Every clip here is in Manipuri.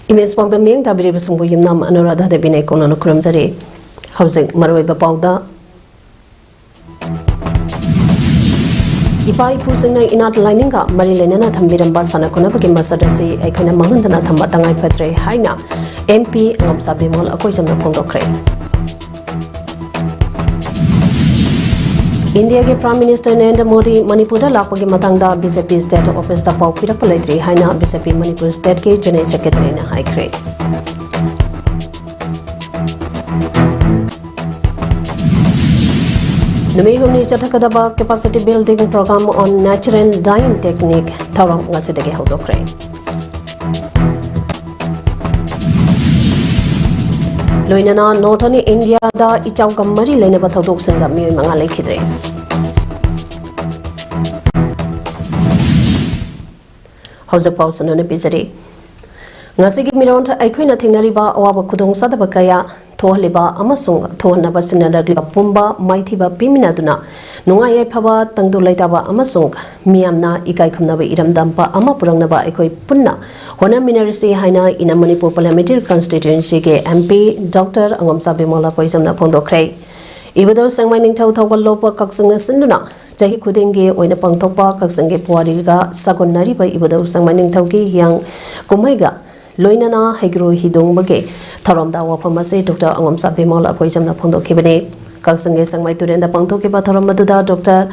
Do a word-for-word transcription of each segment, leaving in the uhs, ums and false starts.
ꯏꯃꯦꯖ ꯄꯥꯎꯗ ꯃꯤꯠꯌꯦꯡ ꯇꯥꯕꯤꯔꯤꯕꯁꯤꯡꯕꯨ ꯌꯨꯝꯅꯥꯝ ꯑꯅꯨꯔꯥꯙ ꯗꯦꯕꯤꯅ ꯏꯀꯣꯟꯅꯅ ꯈꯨꯔꯨꯝꯖꯔꯤ꯫ ꯍꯧꯖꯤꯛ ꯃꯔꯨꯑꯣꯏꯕ ꯄꯥꯎꯗ꯫ ꯏꯄꯥ ꯏꯄꯨꯁꯤꯡꯅ ꯏꯅꯥꯠ ꯂꯥꯏꯅꯤꯡꯒ ꯃꯔꯤ ꯂꯩꯅꯅ ꯊꯝꯕꯤꯔꯝꯕ ꯁꯥꯟꯅ ꯈꯣꯠꯅꯕꯒꯤ ꯃꯁꯛ ꯑꯁꯤ ꯑꯩꯈꯣꯏꯅ ꯃꯥꯡꯍꯟꯗꯅ ꯊꯝꯕ ꯇꯉꯥꯏ ꯐꯗ꯭ꯔꯦ ꯍꯥꯏꯅ ꯑꯦꯝ ꯄꯤ ꯑꯉꯝꯆꯥ ꯕꯤꯃꯣꯜ ꯑꯀꯣꯏꯖꯝꯅ ꯐꯣꯡꯗꯣꯛꯈ꯭ꯔꯦ꯫ ꯏꯟꯗꯤꯌꯥꯒꯤ ꯄ꯭ꯔꯥꯏꯝ ꯃꯤꯅꯤꯁꯇꯔ ꯅꯔꯦꯟꯗ꯭ꯔ ꯃꯣꯗꯤ ꯃꯅꯤꯄꯨꯔꯗ ꯂꯥꯛꯄꯒꯤ ꯃꯇꯥꯡꯗ ꯕꯤ ꯖꯦ ꯄꯤ ꯁ꯭ꯇꯦꯠ ꯑꯣꯐꯤꯁꯇ ꯄꯥꯎ ꯄꯤꯔꯛꯄ ꯂꯩꯇ꯭ꯔꯤ ꯍꯥꯏꯅ ꯕꯤ ꯖꯦ ꯄꯤ ꯃꯅꯤꯄꯨꯔ ꯁ꯭ꯇꯦꯠꯀꯤ ꯖꯦꯅꯔꯦꯜ ꯁꯦꯀ꯭ꯔꯦꯇꯔꯤꯅ ꯍꯥꯏꯈ꯭ꯔꯦ꯫ ꯅꯨꯃꯤꯠ ꯍꯨꯝꯅꯤ ꯆꯠꯊꯒꯗꯕ Capacity Building Program on Natural Dyeing Technique ꯊꯧꯔꯝ ꯉꯁꯤꯗꯒꯤ ꯍꯧꯗꯣꯛꯈ꯭ꯔꯦ꯫ ꯂꯣꯏꯅꯅ Northern India ꯗ ꯏꯆꯥꯎꯒ ꯃꯔꯤ ꯂꯩꯅꯕ ꯊꯧꯗꯣꯛꯁꯤꯡꯗ ꯃꯤꯑꯣꯏ ꯃꯉꯥ ꯂꯩꯈꯤꯗ꯭ꯔꯦ꯫ ꯍꯧꯖꯤꯛ ꯄꯥꯎ ꯁꯟꯗꯣꯛꯅ ꯄꯤꯖꯔꯤ꯫ ꯉꯁꯤꯒꯤ ꯃꯤꯔꯣꯟꯗ ꯑꯩꯈꯣꯏꯅ ꯊꯦꯡꯅꯔꯤꯕ ꯑꯋꯥꯕ ꯈꯨꯗꯣꯡꯆꯥꯗꯕ ꯀꯌꯥ ꯊꯣꯛꯍꯜꯂꯤꯕ ꯑꯃꯁꯨꯡ ꯊꯣꯛꯍꯟꯅꯕ ꯁꯤꯟꯅꯔꯛꯂꯤꯕ ꯄꯨꯝꯕ ꯃꯥꯏꯊꯤꯕ ꯄꯤꯃꯤꯟꯅꯗꯨꯅ ꯅꯨꯡꯉꯥꯏ ꯌꯥꯏꯐꯕ ꯇꯪꯗꯨ ꯂꯩꯇꯥꯕ ꯑꯃꯁꯨꯡ ꯃꯤꯌꯥꯝꯅ ꯏꯀꯥꯏ ꯈꯨꯝꯅꯕ ꯏꯔꯝꯗꯝ ꯑꯃ ꯄꯨꯔꯛꯅꯕ ꯑꯩꯈꯣꯏ ꯄꯨꯟꯅ ꯍꯣꯠꯅꯃꯤꯟꯅꯔꯁꯤ ꯍꯥꯏꯅ ꯏꯅꯝ ꯃꯅꯤꯄꯨꯔ Parliamentary Constituency ꯒꯤ ꯑꯦꯝ ꯄꯤ ꯗꯣꯛꯇꯔ ꯑꯉꯣꯝꯆꯥ ꯕꯤꯃꯣꯜ ꯑꯀꯣꯏꯖꯝꯅ ꯐꯣꯡꯗꯣꯛꯈ꯭ꯔꯦ꯫ ꯏꯕꯨꯙꯧ ꯁꯦꯡꯃꯥꯏ ꯅꯤꯡꯊꯧ ꯊꯧꯒꯜꯂꯣꯛꯄ ꯀꯛꯆꯤꯡꯅ ꯁꯤꯟꯗꯨꯅ ꯆꯍꯤ ꯈꯨꯗꯤꯡꯒꯤ ꯑꯣꯏꯅ ꯄꯥꯡꯊꯣꯛꯄ ꯀꯛꯆꯤꯡꯒꯤ ꯄꯨꯋꯥꯔꯤꯒ ꯁꯥꯒꯣꯟꯅꯔꯤꯕ ꯏꯕꯨꯙꯧ ꯁꯦꯡꯃꯥꯏ ꯅꯤꯡꯊꯧꯒꯤ ꯍꯤꯌꯥꯡ ꯀꯨꯝꯍꯩꯒ ꯂꯣꯏꯅꯅ ꯍꯩꯀ꯭ꯔꯨ ꯍꯤꯗꯣꯡꯕꯒꯤ ꯊꯧꯔꯝꯗ ꯋꯥꯐꯝ ꯑꯁꯤ ꯗꯣꯛꯇꯔ ꯑꯉꯣꯝꯆꯥ ꯕꯤꯃꯣꯜ ꯑꯀꯣꯏꯖꯝꯅ ꯐꯣꯡꯗꯣꯛꯈꯤꯕꯅꯤ꯫ ꯀꯛꯆꯤꯡꯒꯤ ꯁꯦꯡꯃꯥꯏ ꯇꯨꯔꯦꯜꯗ ꯄꯥꯡꯊꯣꯛꯈꯤꯕ ꯊꯧꯔꯝ ꯑꯗꯨꯗ ꯗꯣꯛꯇꯔ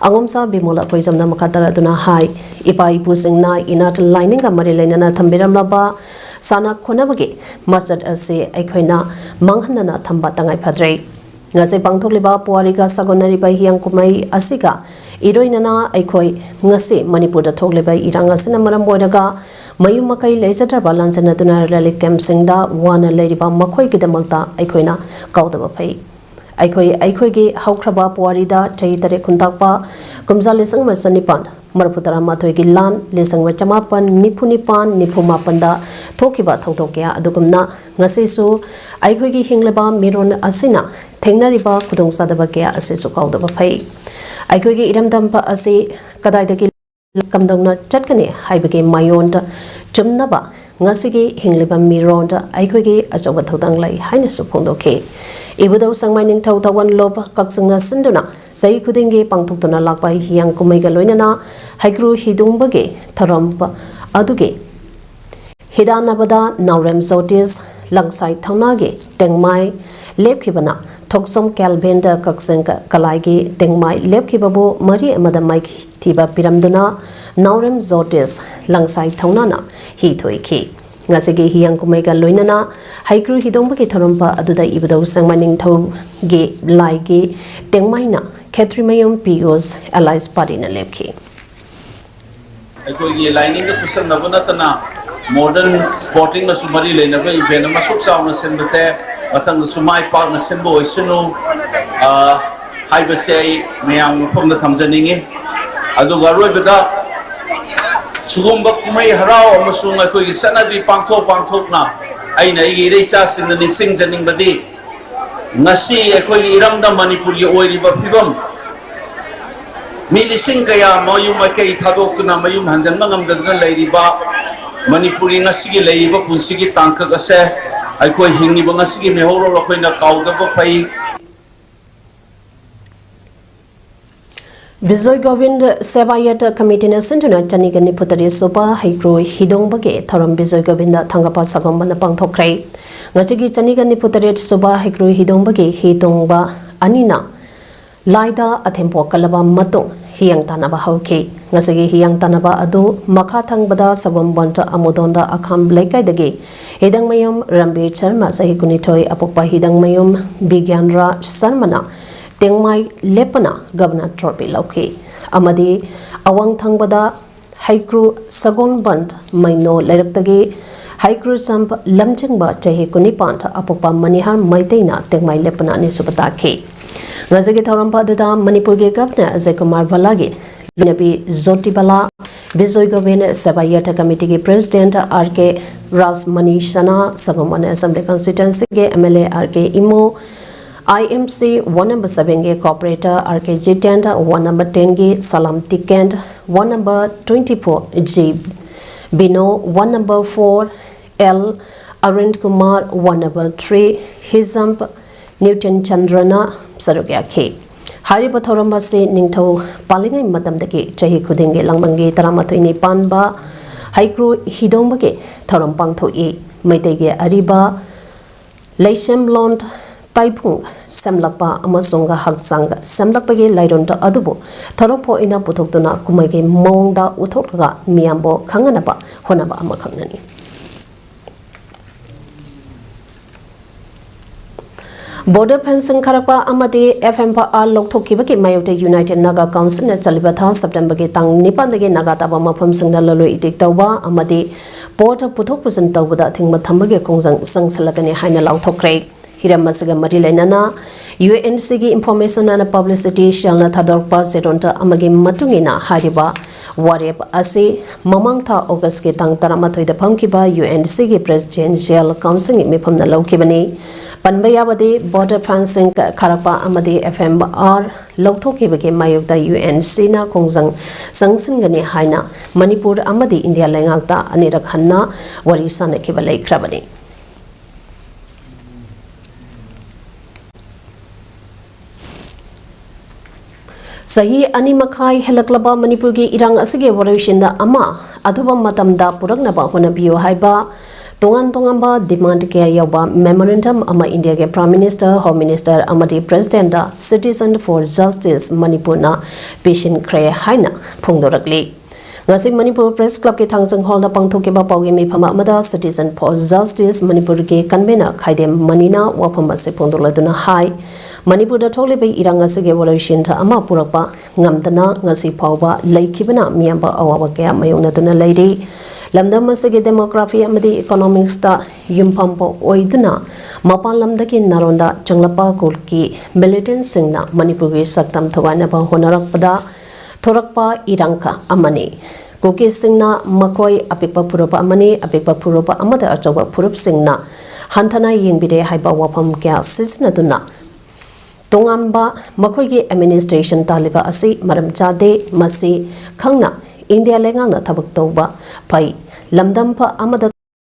ꯑꯉꯣꯝꯆꯥ ꯕꯤꯃꯣꯜ ꯑꯀꯣꯏꯖꯝꯅ ꯃꯈꯥ ꯇꯥꯔꯗꯨꯅ ꯍꯥꯏ, ꯏꯄꯥ ꯏꯄꯨꯁꯤꯡꯅ ꯏꯅꯥꯠ ꯂꯥꯏꯅꯤꯡꯒ ꯃꯔꯤ ꯂꯩꯅꯅ ꯊꯝꯕꯤꯔꯝꯂꯕ ꯁꯥꯟꯅ ꯈꯣꯠꯅꯕꯒꯤ ꯃꯁꯛ ꯑꯁꯤ ꯑꯩꯈꯣꯏꯅ ꯃꯥꯡꯍꯟꯗꯅ ꯊꯝꯕ ꯇꯉꯥꯏ ꯐꯗ꯭ꯔꯦ꯫ ꯉꯁꯤ ꯄꯥꯡꯊꯣꯛꯂꯤꯕ ꯄꯨꯋꯥꯔꯤꯒ ꯁꯥꯒꯣꯟꯅꯔꯤꯕ ꯍꯤꯌꯥꯡ ꯀꯨꯝꯍꯩ ꯑꯁꯤꯒ ꯏꯔꯣꯏꯅꯅ ꯑꯩꯈꯣꯏ ꯉꯁꯤ ꯃꯅꯤꯄꯨꯔꯗ ꯊꯣꯛꯂꯤꯕ ꯏꯔꯥꯡ ꯑꯁꯤꯅ ꯃꯔꯝ ꯑꯣꯏꯔꯒ ꯃꯌꯨꯝ ꯃꯀꯩ ꯂꯩꯖꯗ꯭ꯔꯕ ꯂꯥꯟꯖꯦꯟꯅꯗꯨꯅ relief camp ꯁꯤꯡꯗ ꯋꯥꯅ ꯂꯩꯔꯤꯕ ꯃꯈꯣꯏꯒꯤꯗꯃꯛꯇ ꯑꯩꯈꯣꯏꯅ ꯀꯥꯎꯗꯕ ꯐꯩ꯫ ꯑꯩꯈꯣꯏ ꯑꯩꯈꯣꯏꯒꯤ ꯍꯧꯈ꯭ꯔꯕ ꯄꯨꯋꯥꯔꯤꯗ ꯆꯍꯤ ꯇꯔꯦꯠ ꯈꯨꯟꯇꯥꯛꯄ ꯀꯨꯝꯖꯥ ꯂꯤꯁꯤꯡ ꯑꯃ ꯆꯅꯤꯄꯥꯟ ꯃꯔꯤꯐꯨ ꯇꯔꯥꯃꯥꯊꯣꯏꯒꯤ ꯂꯥꯟ, ꯂꯤꯁꯤꯡ ꯑꯃ ꯆꯃꯥꯄꯟ ꯅꯤꯐꯨ ꯅꯤꯄꯥꯟ ꯅꯤꯐꯨ ꯃꯥꯄꯟꯗ ꯊꯣꯛꯈꯤꯕ ꯊꯧꯗꯣꯛ ꯀꯌꯥ ꯑꯗꯨꯒꯨꯝꯅ ꯉꯁꯤꯁꯨ ꯑꯩꯈꯣꯏꯒꯤ ꯍꯤꯡꯂꯤꯕ ꯃꯤꯔꯣꯟ ꯑꯁꯤꯅ ꯊꯦꯡꯅꯔꯤꯕ ꯈꯨꯗꯣꯡꯆꯥꯗꯕ ꯀꯌꯥ ꯑꯁꯤꯁꯨ ꯀꯥꯎꯗꯕ ꯐꯩ꯫ ꯑꯩꯈꯣꯏꯒꯤ ꯏꯔꯝꯗꯝ ꯑꯁꯤ ꯀꯗꯥꯏꯗꯒꯤ ꯀꯝꯗꯧꯅ ꯆꯠꯀꯅꯤ ꯍꯥꯏꯕꯒꯤ ꯃꯥꯏꯑꯣꯟꯗ ꯆꯨꯝꯅꯕ ꯉꯁꯤꯒꯤ ꯍꯤꯡꯂꯤꯕ ꯃꯤꯔꯣꯟꯗ ꯑꯩꯈꯣꯏꯒꯤ ꯑꯆꯧꯕ ꯊꯧꯗꯥꯡ ꯂꯩ ꯍꯥꯏꯅꯁꯨ ꯐꯣꯡꯗꯣꯛꯈꯤ꯫ ꯏꯕꯨꯙꯧ ꯁꯦꯡꯃꯥꯏ ꯅꯤꯡꯊꯧ ꯊꯧꯒꯜꯂꯣꯞ ꯀꯛꯆꯤꯡꯅ ꯁꯤꯟꯗꯨꯅ ꯆꯍꯤ ꯈꯨꯗꯤꯡꯒꯤ ꯄꯥꯡꯊꯣꯛꯇꯨꯅ ꯂꯥꯛꯄ ꯍꯤꯌꯥꯡ ꯀꯨꯝꯍꯩꯒ ꯂꯣꯏꯅꯅ ꯍꯩꯀ꯭ꯔꯨ ꯍꯤꯗꯣꯡꯕꯒꯤ ꯊꯧꯔꯝ ꯑꯗꯨꯒꯤ ꯍꯤꯗꯥꯟꯅꯕꯗ ꯅꯥꯎꯔꯦꯝ ꯖꯣꯇꯤꯁ ꯂꯪꯁꯥꯏ ꯊꯧꯅꯥꯒꯤ ꯇꯦꯡꯃꯥꯏ ꯂꯦꯞꯈꯤꯕꯅ ꯊꯣꯛꯆꯣꯝ ꯀꯦꯜꯚꯤꯟꯗ ꯀꯛꯆꯤꯡ ꯀꯂꯥꯏꯒꯤ ꯇꯦꯡꯃꯥꯏ ꯂꯦꯞꯈꯤꯕꯕꯨ ꯃꯔꯤ ꯑꯃꯗ ꯃꯥꯏꯊꯤꯕ ꯄꯤꯔꯝꯗꯨꯅ ꯅꯥꯎꯔꯦꯝ ꯖꯣꯇꯤꯁ ꯂꯪꯁꯥꯏ ꯊꯧꯅꯥꯅ ꯍꯤ ꯊꯣꯏꯈꯤ꯫ ꯉꯁꯤꯒꯤ ꯍꯤꯌꯥꯡ ꯀꯨꯝꯍꯩꯒ ꯂꯣꯏꯅꯅ ꯍꯩꯀ꯭ꯔꯨ ꯍꯤꯗꯣꯡꯕꯒꯤ ꯊꯧꯔꯝ ꯑꯗꯨꯗ ꯏꯕꯨꯙꯧ ꯁꯦꯡꯃꯥꯏ ꯅꯤꯡꯊꯧꯒꯤ ꯂꯥꯏꯒꯤ ꯇꯦꯡꯃꯥꯏꯅ ꯈꯦꯇ꯭ꯔꯤꯃꯌꯨꯝ ꯄꯤꯌꯨꯁ ꯑꯦꯂꯥꯏꯁ ꯄꯥꯔꯤꯅ ꯂꯦꯞꯈꯤ꯫ ꯑꯩꯈꯣꯏꯒꯤ ꯂꯥꯏꯅꯤꯡꯒ ꯈꯨꯠꯁꯝꯅꯕ ꯅꯠꯇꯅ modern sporting ꯒꯁꯨ ꯃꯔꯤ ꯂꯩꯅꯕ event ꯑꯃ ꯑꯁꯨꯛ ꯆꯥꯎꯅ ꯁꯤꯟꯕꯁꯦ ꯃꯊꯪꯗꯁꯨ ꯃꯥꯏ ꯄꯥꯛꯅ ꯁꯤꯟꯕ ꯑꯣꯏꯁꯅꯨ, ꯑ, ꯍꯥꯏꯕꯁꯦ ꯑꯩ ꯃꯌꯥꯝꯒꯤ ꯃꯐꯝꯗ ꯊꯝꯖꯅꯤꯡꯉꯤ꯫ ꯑꯗꯨꯒ ꯑꯔꯣꯏꯕꯗ ꯁꯤꯒꯨꯝꯕ ꯀꯨꯝꯍꯩ ꯍꯔꯥꯎ ꯑꯃꯁꯨꯡ ꯑꯩꯈꯣꯏꯒꯤ ꯆꯠꯅꯕꯤ ꯄꯥꯡꯊꯣꯛ ꯄꯥꯡꯊꯣꯛꯅ ꯑꯩꯅ ꯑꯩꯒꯤ ꯏꯔꯩꯆꯥꯁꯤꯡꯗ ꯅꯤꯡꯁꯤꯡꯖꯅꯤꯡꯕꯗꯤ, ꯉꯁꯤ ꯑꯩꯈꯣꯏꯒꯤ ꯏꯔꯝꯗꯝ ꯃꯅꯤꯄꯨꯔꯒꯤ ꯑꯣꯏꯔꯤꯕ ꯐꯤꯕꯝ, ꯃꯤ ꯂꯤꯁꯤꯡ ꯀꯌꯥ ꯃꯌꯨꯝ ꯃꯀꯩ ꯊꯥꯗꯣꯛꯇꯨꯅ ꯃꯌꯨꯝ ꯍꯟꯖꯤꯟꯕ ꯉꯝꯗꯗꯨꯅ ꯂꯩꯔꯤꯕ ꯃꯅꯤꯄꯨꯔꯒꯤ ꯉꯁꯤꯒꯤ ꯂꯩꯔꯤꯕ ꯄꯨꯟꯁꯤꯒꯤ ꯇꯥꯡꯀꯛ ꯑꯁꯦ ꯑꯩꯈꯣꯏ ꯍꯤꯡꯂꯤꯕ ꯉꯁꯤꯒꯤ ꯃꯤꯍꯧꯔꯣꯜ ꯑꯩꯈꯣꯏꯅ ꯀꯥꯎꯗꯕ ꯐꯩ꯫ ꯕꯤꯖꯣꯏ ꯒꯣꯕꯤꯟꯗ ꯁꯦꯕꯥ ꯌꯠ ꯀꯃꯤꯇꯤꯅ ꯁꯤꯟꯗꯨꯅ ꯆꯅꯤꯒ ꯅꯤꯐꯨ ꯇꯔꯦꯠ ꯁꯨꯕ ꯍꯩꯀ꯭ꯔꯨ ꯍꯤꯗꯣꯡꯕꯒꯤ ꯊꯧꯔꯝ ꯕꯤꯖꯣꯏ ꯒꯣꯕꯤꯟꯗ ꯊꯥꯡꯒꯄꯥꯜ ꯁꯒꯣꯜꯕꯟꯗ ꯄꯥꯡꯊꯣꯛꯈ꯭ꯔꯦ꯫ ꯉꯁꯤꯒꯤ ꯆꯅꯤꯒ ꯅꯤꯐꯨ ꯇꯔꯦꯠ ꯁꯨꯕ ꯍꯩꯀ꯭ꯔꯨ ꯍꯤꯗꯣꯡꯕꯒꯤ ꯍꯤ ꯇꯣꯡꯕ ꯑꯅꯤꯅ ꯂꯥꯏꯗ ꯑꯊꯦꯝ ꯄꯣ ꯀꯜꯂꯕ ꯃꯇꯨꯡ ꯍꯤꯌꯥꯡ ꯇꯥꯟꯅꯕ ꯍꯧꯈꯤ꯫ ꯉꯁꯤꯒꯤ ꯍꯤꯌꯥꯡ ꯇꯥꯟꯅꯕ ꯑꯗꯨ ꯃꯈꯥ ꯊꯪꯕꯗ ꯁꯒꯣꯜꯕꯟꯗ ꯑꯃꯨꯗꯣꯟꯗ ꯑꯈꯥꯝ ꯂꯩꯀꯥꯏꯗꯒꯤ ꯍꯤꯗꯪꯃꯌꯨꯝ ꯔꯝꯕꯤꯔ ꯁꯔꯃ, ꯆꯍꯤ ꯀꯨꯟꯅꯤꯊꯣꯏ, ꯑꯄꯣꯛꯄ ꯍꯤꯗꯪꯃꯌꯨꯝ ꯕꯤꯒ꯭ꯌꯥꯟ ꯔꯥꯖ ꯁꯔꯃꯅ ꯇꯦꯡꯃꯥꯏ ꯂꯦꯞꯄꯅ ꯒꯕꯅꯔ ꯇ꯭ꯔꯣꯐꯤ ꯂꯧꯈꯤ ꯑꯃꯗꯤ ꯑꯋꯥꯡ ꯊꯪꯕꯗ ꯍꯩꯀ꯭ꯔꯨ ꯁꯒꯣꯜꯕꯟ ꯃꯩꯅꯣ ꯂꯩꯔꯛꯇꯒꯤ ꯍꯩꯀ꯭ꯔꯨ ꯆꯝ ꯂꯝꯖꯤꯡꯕ, ꯆꯍꯤ ꯀꯨꯟꯅꯤꯄꯥꯟ, ꯑꯄꯣꯛꯄ ꯃꯅꯤꯍꯥꯔ ꯃꯩꯇꯩꯅ ꯇꯦꯡꯃꯥꯏ ꯂꯦꯞꯄꯅ ꯑꯅꯤꯁꯨꯕ ꯇꯥꯈꯤ꯫ ꯉꯁꯤꯒꯤ ꯊꯧꯔꯝ ꯑꯗꯨꯗ ꯃꯅꯤꯄꯨꯔꯒꯤ ꯒꯕꯅꯔ ꯑꯖꯌ ꯀꯨꯃꯥꯔ ꯚꯜꯂꯥꯒꯤ ꯂꯣꯏꯅꯕꯤ ꯖꯣꯇꯤ ꯚꯜꯂꯥ, ꯕꯤꯖꯣꯏ ꯒꯣꯕꯤꯟ ꯁꯦꯕꯥ ꯌꯠ ꯀꯃꯤꯇꯤꯒꯤ president R K Rajmani Sana, Sagolband assembly ꯀꯟꯁꯇꯤꯇ꯭ꯋꯦꯟꯁꯤꯒꯤ M L A R K Imo, I M C ward number ꯁꯚꯦꯟꯒꯤ corporator R K Jiten, ward number ꯇꯦꯟꯒꯤ Salam Tiken, ward number twenty four G Bino, ward number four L Arun Kumar, ward number three Hijam Newton ꯆꯟꯗ꯭ꯔꯅ ꯁꯔꯨꯛ ꯌꯥꯈꯤ꯫ ꯍꯥꯏꯔꯤꯕ ꯊꯧꯔꯝ ꯑꯁꯤ ꯅꯤꯡꯊꯧ ꯄꯥꯜꯂꯤꯉꯩ ꯃꯇꯝꯗꯒꯤ ꯆꯍꯤ ꯈꯨꯗꯤꯡꯒꯤ ꯂꯥꯡꯕꯟꯒꯤ ꯇꯔꯥꯃꯥꯊꯣꯏꯅꯤ ꯄꯥꯟꯕ ꯍꯩꯀ꯭ꯔꯨ ꯍꯤꯗꯣꯡꯕꯒꯤ ꯊꯧꯔꯝ ꯄꯥꯡꯊꯣꯛꯏ꯫ ꯃꯩꯇꯩꯒꯤ ꯑꯔꯤꯕ ꯂꯩꯁꯦꯝꯂꯣꯟ ꯇꯥꯏꯕꯨꯡ ꯁꯦꯝꯂꯛꯄ ꯑꯃꯁꯨꯡ ꯍꯛꯆꯥꯡ ꯁꯦꯝꯂꯛꯄꯒꯤ ꯂꯥꯏꯔꯣꯟ ꯑꯗꯨꯕꯨ ꯊꯧꯔꯝ ꯑꯣꯏꯅ ꯄꯨꯊꯣꯛꯇꯨꯅ ꯀꯨꯝꯍꯩꯒꯤ ꯃꯑꯣꯡꯗ ꯎꯠꯊꯣꯛꯂꯒ ꯃꯤꯌꯥꯝꯕꯨ ꯈꯪꯍꯟꯅꯕ ꯍꯣꯠꯅꯕ ꯑꯃꯈꯛꯅꯅꯤ꯫ Border fencing ꯈꯥꯔꯛꯄ ꯑꯃꯗꯤ F M R ꯂꯧꯊꯣꯛꯈꯤꯕꯒꯤ ꯃꯥꯌꯣꯛꯇ United Naga Council ꯅ ꯆꯠꯂꯤꯕ ꯊꯥ ꯁꯦꯞꯇꯦꯝꯕꯔꯒꯤ ꯇꯥꯡ ꯅꯤꯄꯥꯟꯗꯒꯤ ꯅꯥꯒꯥ ꯇꯥꯕ ꯃꯐꯝꯁꯤꯡꯗ ꯂꯂꯣꯟ ꯏꯇꯤꯛ ꯇꯧꯕ ꯑꯃꯗꯤ ꯄꯣꯠ ꯄꯨꯊꯣꯛ ꯄꯨꯁꯤꯟ ꯇꯧꯕꯗ ꯑꯊꯤꯡꯕ ꯊꯝꯕꯒꯤ ꯈꯣꯡꯖꯪ ꯆꯪꯁꯤꯜꯂꯛꯀꯅꯤ ꯍꯥꯏꯅ ꯂꯥꯎꯊꯣꯛꯈ꯭ꯔꯦ꯫ ꯍꯤꯔꯝ ꯑꯁꯤꯒ ꯃꯔꯤ ꯂꯩꯅꯅ U N C ꯒꯤ Information and Publicity Cell ꯅ ꯊꯥꯗꯣꯔꯛꯄ ꯆꯦꯔꯣꯟ ꯑꯃꯒꯤ ꯃꯇꯨꯡ ꯏꯟꯅ ꯍꯥꯏꯔꯤꯕ ꯋꯥꯔꯦꯞ ꯑꯁꯤ ꯃꯃꯥꯡ ꯊꯥ ꯑꯣꯒꯁꯀꯤ ꯇꯥꯡ ꯇꯔꯥꯃꯥꯊꯣꯏꯗ ꯐꯝꯈꯤꯕ U N C ꯒꯤ Presidential Council ꯒꯤ ꯃꯤꯐꯝꯅ ꯂꯧꯈꯤꯕꯅꯤ꯫ ꯄꯟꯕ ꯌꯥꯕꯗꯤ, border fencing ꯈꯥꯔꯛꯄ ꯑꯃꯗꯤ F M R ꯂꯧꯊꯣꯛꯈꯤꯕꯒꯤ ꯃꯥꯌꯣꯛꯇ U N C ꯅ ꯈꯣꯡꯖꯪ ꯆꯪꯁꯤꯟꯒꯅꯤ ꯍꯥꯏꯅ ꯃꯅꯤꯄꯨꯔ ꯑꯃꯗꯤ ꯏꯟꯗꯤꯌꯥ ꯂꯩꯉꯥꯛꯇ ꯑꯅꯤꯔꯛ ꯍꯟꯅ ꯋꯥꯔꯤ ꯁꯥꯅꯈꯤꯕ ꯂꯩꯈ꯭ꯔꯕꯅꯤ꯫ ꯆꯍꯤ ꯑꯅꯤ ꯃꯈꯥꯏ ꯍꯦꯜꯂꯛꯂꯕ ꯃꯅꯤꯄꯨꯔꯒꯤ ꯏꯔꯥꯡ ꯑꯁꯤꯒꯤ ꯋꯥꯔꯣꯏꯁꯤꯟ ꯑꯃ ꯑꯊꯨꯕ ꯃꯇꯝꯗ ꯄꯨꯔꯛꯅꯕ ꯍꯣꯠꯅꯕꯤꯌꯨ ꯍꯥꯏꯕ ꯇꯣꯉꯥꯟ ꯇꯣꯉꯥꯟꯕ demand ꯀꯌꯥ ꯌꯥꯎꯕ memorandum ꯑꯃ ꯏꯟꯗꯤꯌꯥꯒꯤ Prime Minister, Home Minister ꯑꯃꯗꯤ President the Citizen for Justice ꯃꯅꯤꯄꯨꯔꯅ ꯄꯤꯁꯤꯟꯈ꯭ꯔꯦ ꯍꯥꯏꯅ ꯐꯣꯡꯗꯣꯔꯛꯂꯤ꯫ ꯉꯁꯤ ꯃꯅꯤꯄꯨꯔ Press Club ꯀꯤ ꯊꯥꯡꯖꯪ ꯍꯣꯜꯗ ꯄꯥꯡꯊꯣꯛꯈꯤꯕ ꯄꯥꯎꯒꯤ ꯃꯤꯐꯝ ꯑꯃꯗ Citizen for Justice ꯃꯅꯤꯄꯨꯔꯒꯤ convener ꯈꯥꯏꯗꯦꯝ ꯃꯅꯤꯅ ꯋꯥꯐꯝ ꯑꯁꯤ ꯐꯣꯡꯗꯣꯛꯂꯗꯨꯅ ꯍꯥꯏ, ꯃꯅꯤꯄꯨꯔꯗ ꯊꯣꯛꯂꯤꯕ ꯏꯔꯥꯡ ꯑꯁꯤꯒꯤ ꯋꯥꯔꯣꯏꯁꯤꯟ ꯑꯃ ꯄꯨꯔꯛꯄ ꯉꯝꯗꯅ ꯉꯁꯤ ꯐꯥꯎꯕ ꯂꯩꯈꯤꯕꯅ ꯃꯤꯌꯥꯝꯕ ꯑꯋꯥꯕ ꯀꯌꯥ ꯃꯥꯌꯣꯛꯅꯗꯨꯅ ꯂꯩꯔꯤ꯫ ꯂꯝꯗꯝ ꯑꯁꯤꯒꯤ demography ꯑꯃꯗꯤ economics ꯇ ꯌꯨꯝꯐꯝ ꯑꯣꯏꯗꯨꯅ ꯃꯄꯥꯟ ꯂꯝꯗꯒꯤ ꯅꯥꯔꯣꯟꯗ ꯆꯪꯂꯛꯄ ꯀꯨꯀꯤ militant ꯁꯤꯡꯅ ꯃꯅꯤꯄꯨꯔꯒꯤ ꯁꯛꯇꯝ ꯊꯨꯒꯥꯏꯅꯕ ꯍꯣꯠꯅꯔꯛꯄꯗ ꯊꯣꯔꯛꯄ ꯏꯔꯥꯡ ꯑꯃꯅꯤ꯫ ꯀꯨꯀꯤꯁꯤꯡꯅ ꯃꯈꯣꯏ ꯑꯄꯤꯛꯄ ꯐꯨꯔꯨꯞ ꯑꯃꯅꯤ, ꯑꯄꯤꯛꯄ ꯐꯨꯔꯨꯞ ꯑꯃꯗ ꯑꯆꯧꯕ ꯐꯨꯔꯨꯞꯁꯤꯡꯅ ꯍꯟꯊꯅ ꯌꯦꯡꯕꯤꯔꯦ ꯍꯥꯏꯕ ꯋꯥꯐꯝ ꯀꯌꯥ ꯁꯤꯖꯤꯟꯅꯗꯨꯅ ꯇꯣꯉꯥꯟꯕ ꯃꯈꯣꯏꯒꯤ administration ꯇꯥꯜꯂꯤꯕ ꯑꯁꯤ ꯃꯔꯝ ꯆꯥꯗꯦ, ꯃꯁꯤ ꯈꯪꯅ ꯏꯟꯗꯤꯌꯥ ꯂꯩꯉꯥꯛꯅ ꯊꯕꯛ ꯇꯧꯕ ꯐꯩ꯫ ꯂꯝꯗꯝ ꯑꯃꯗ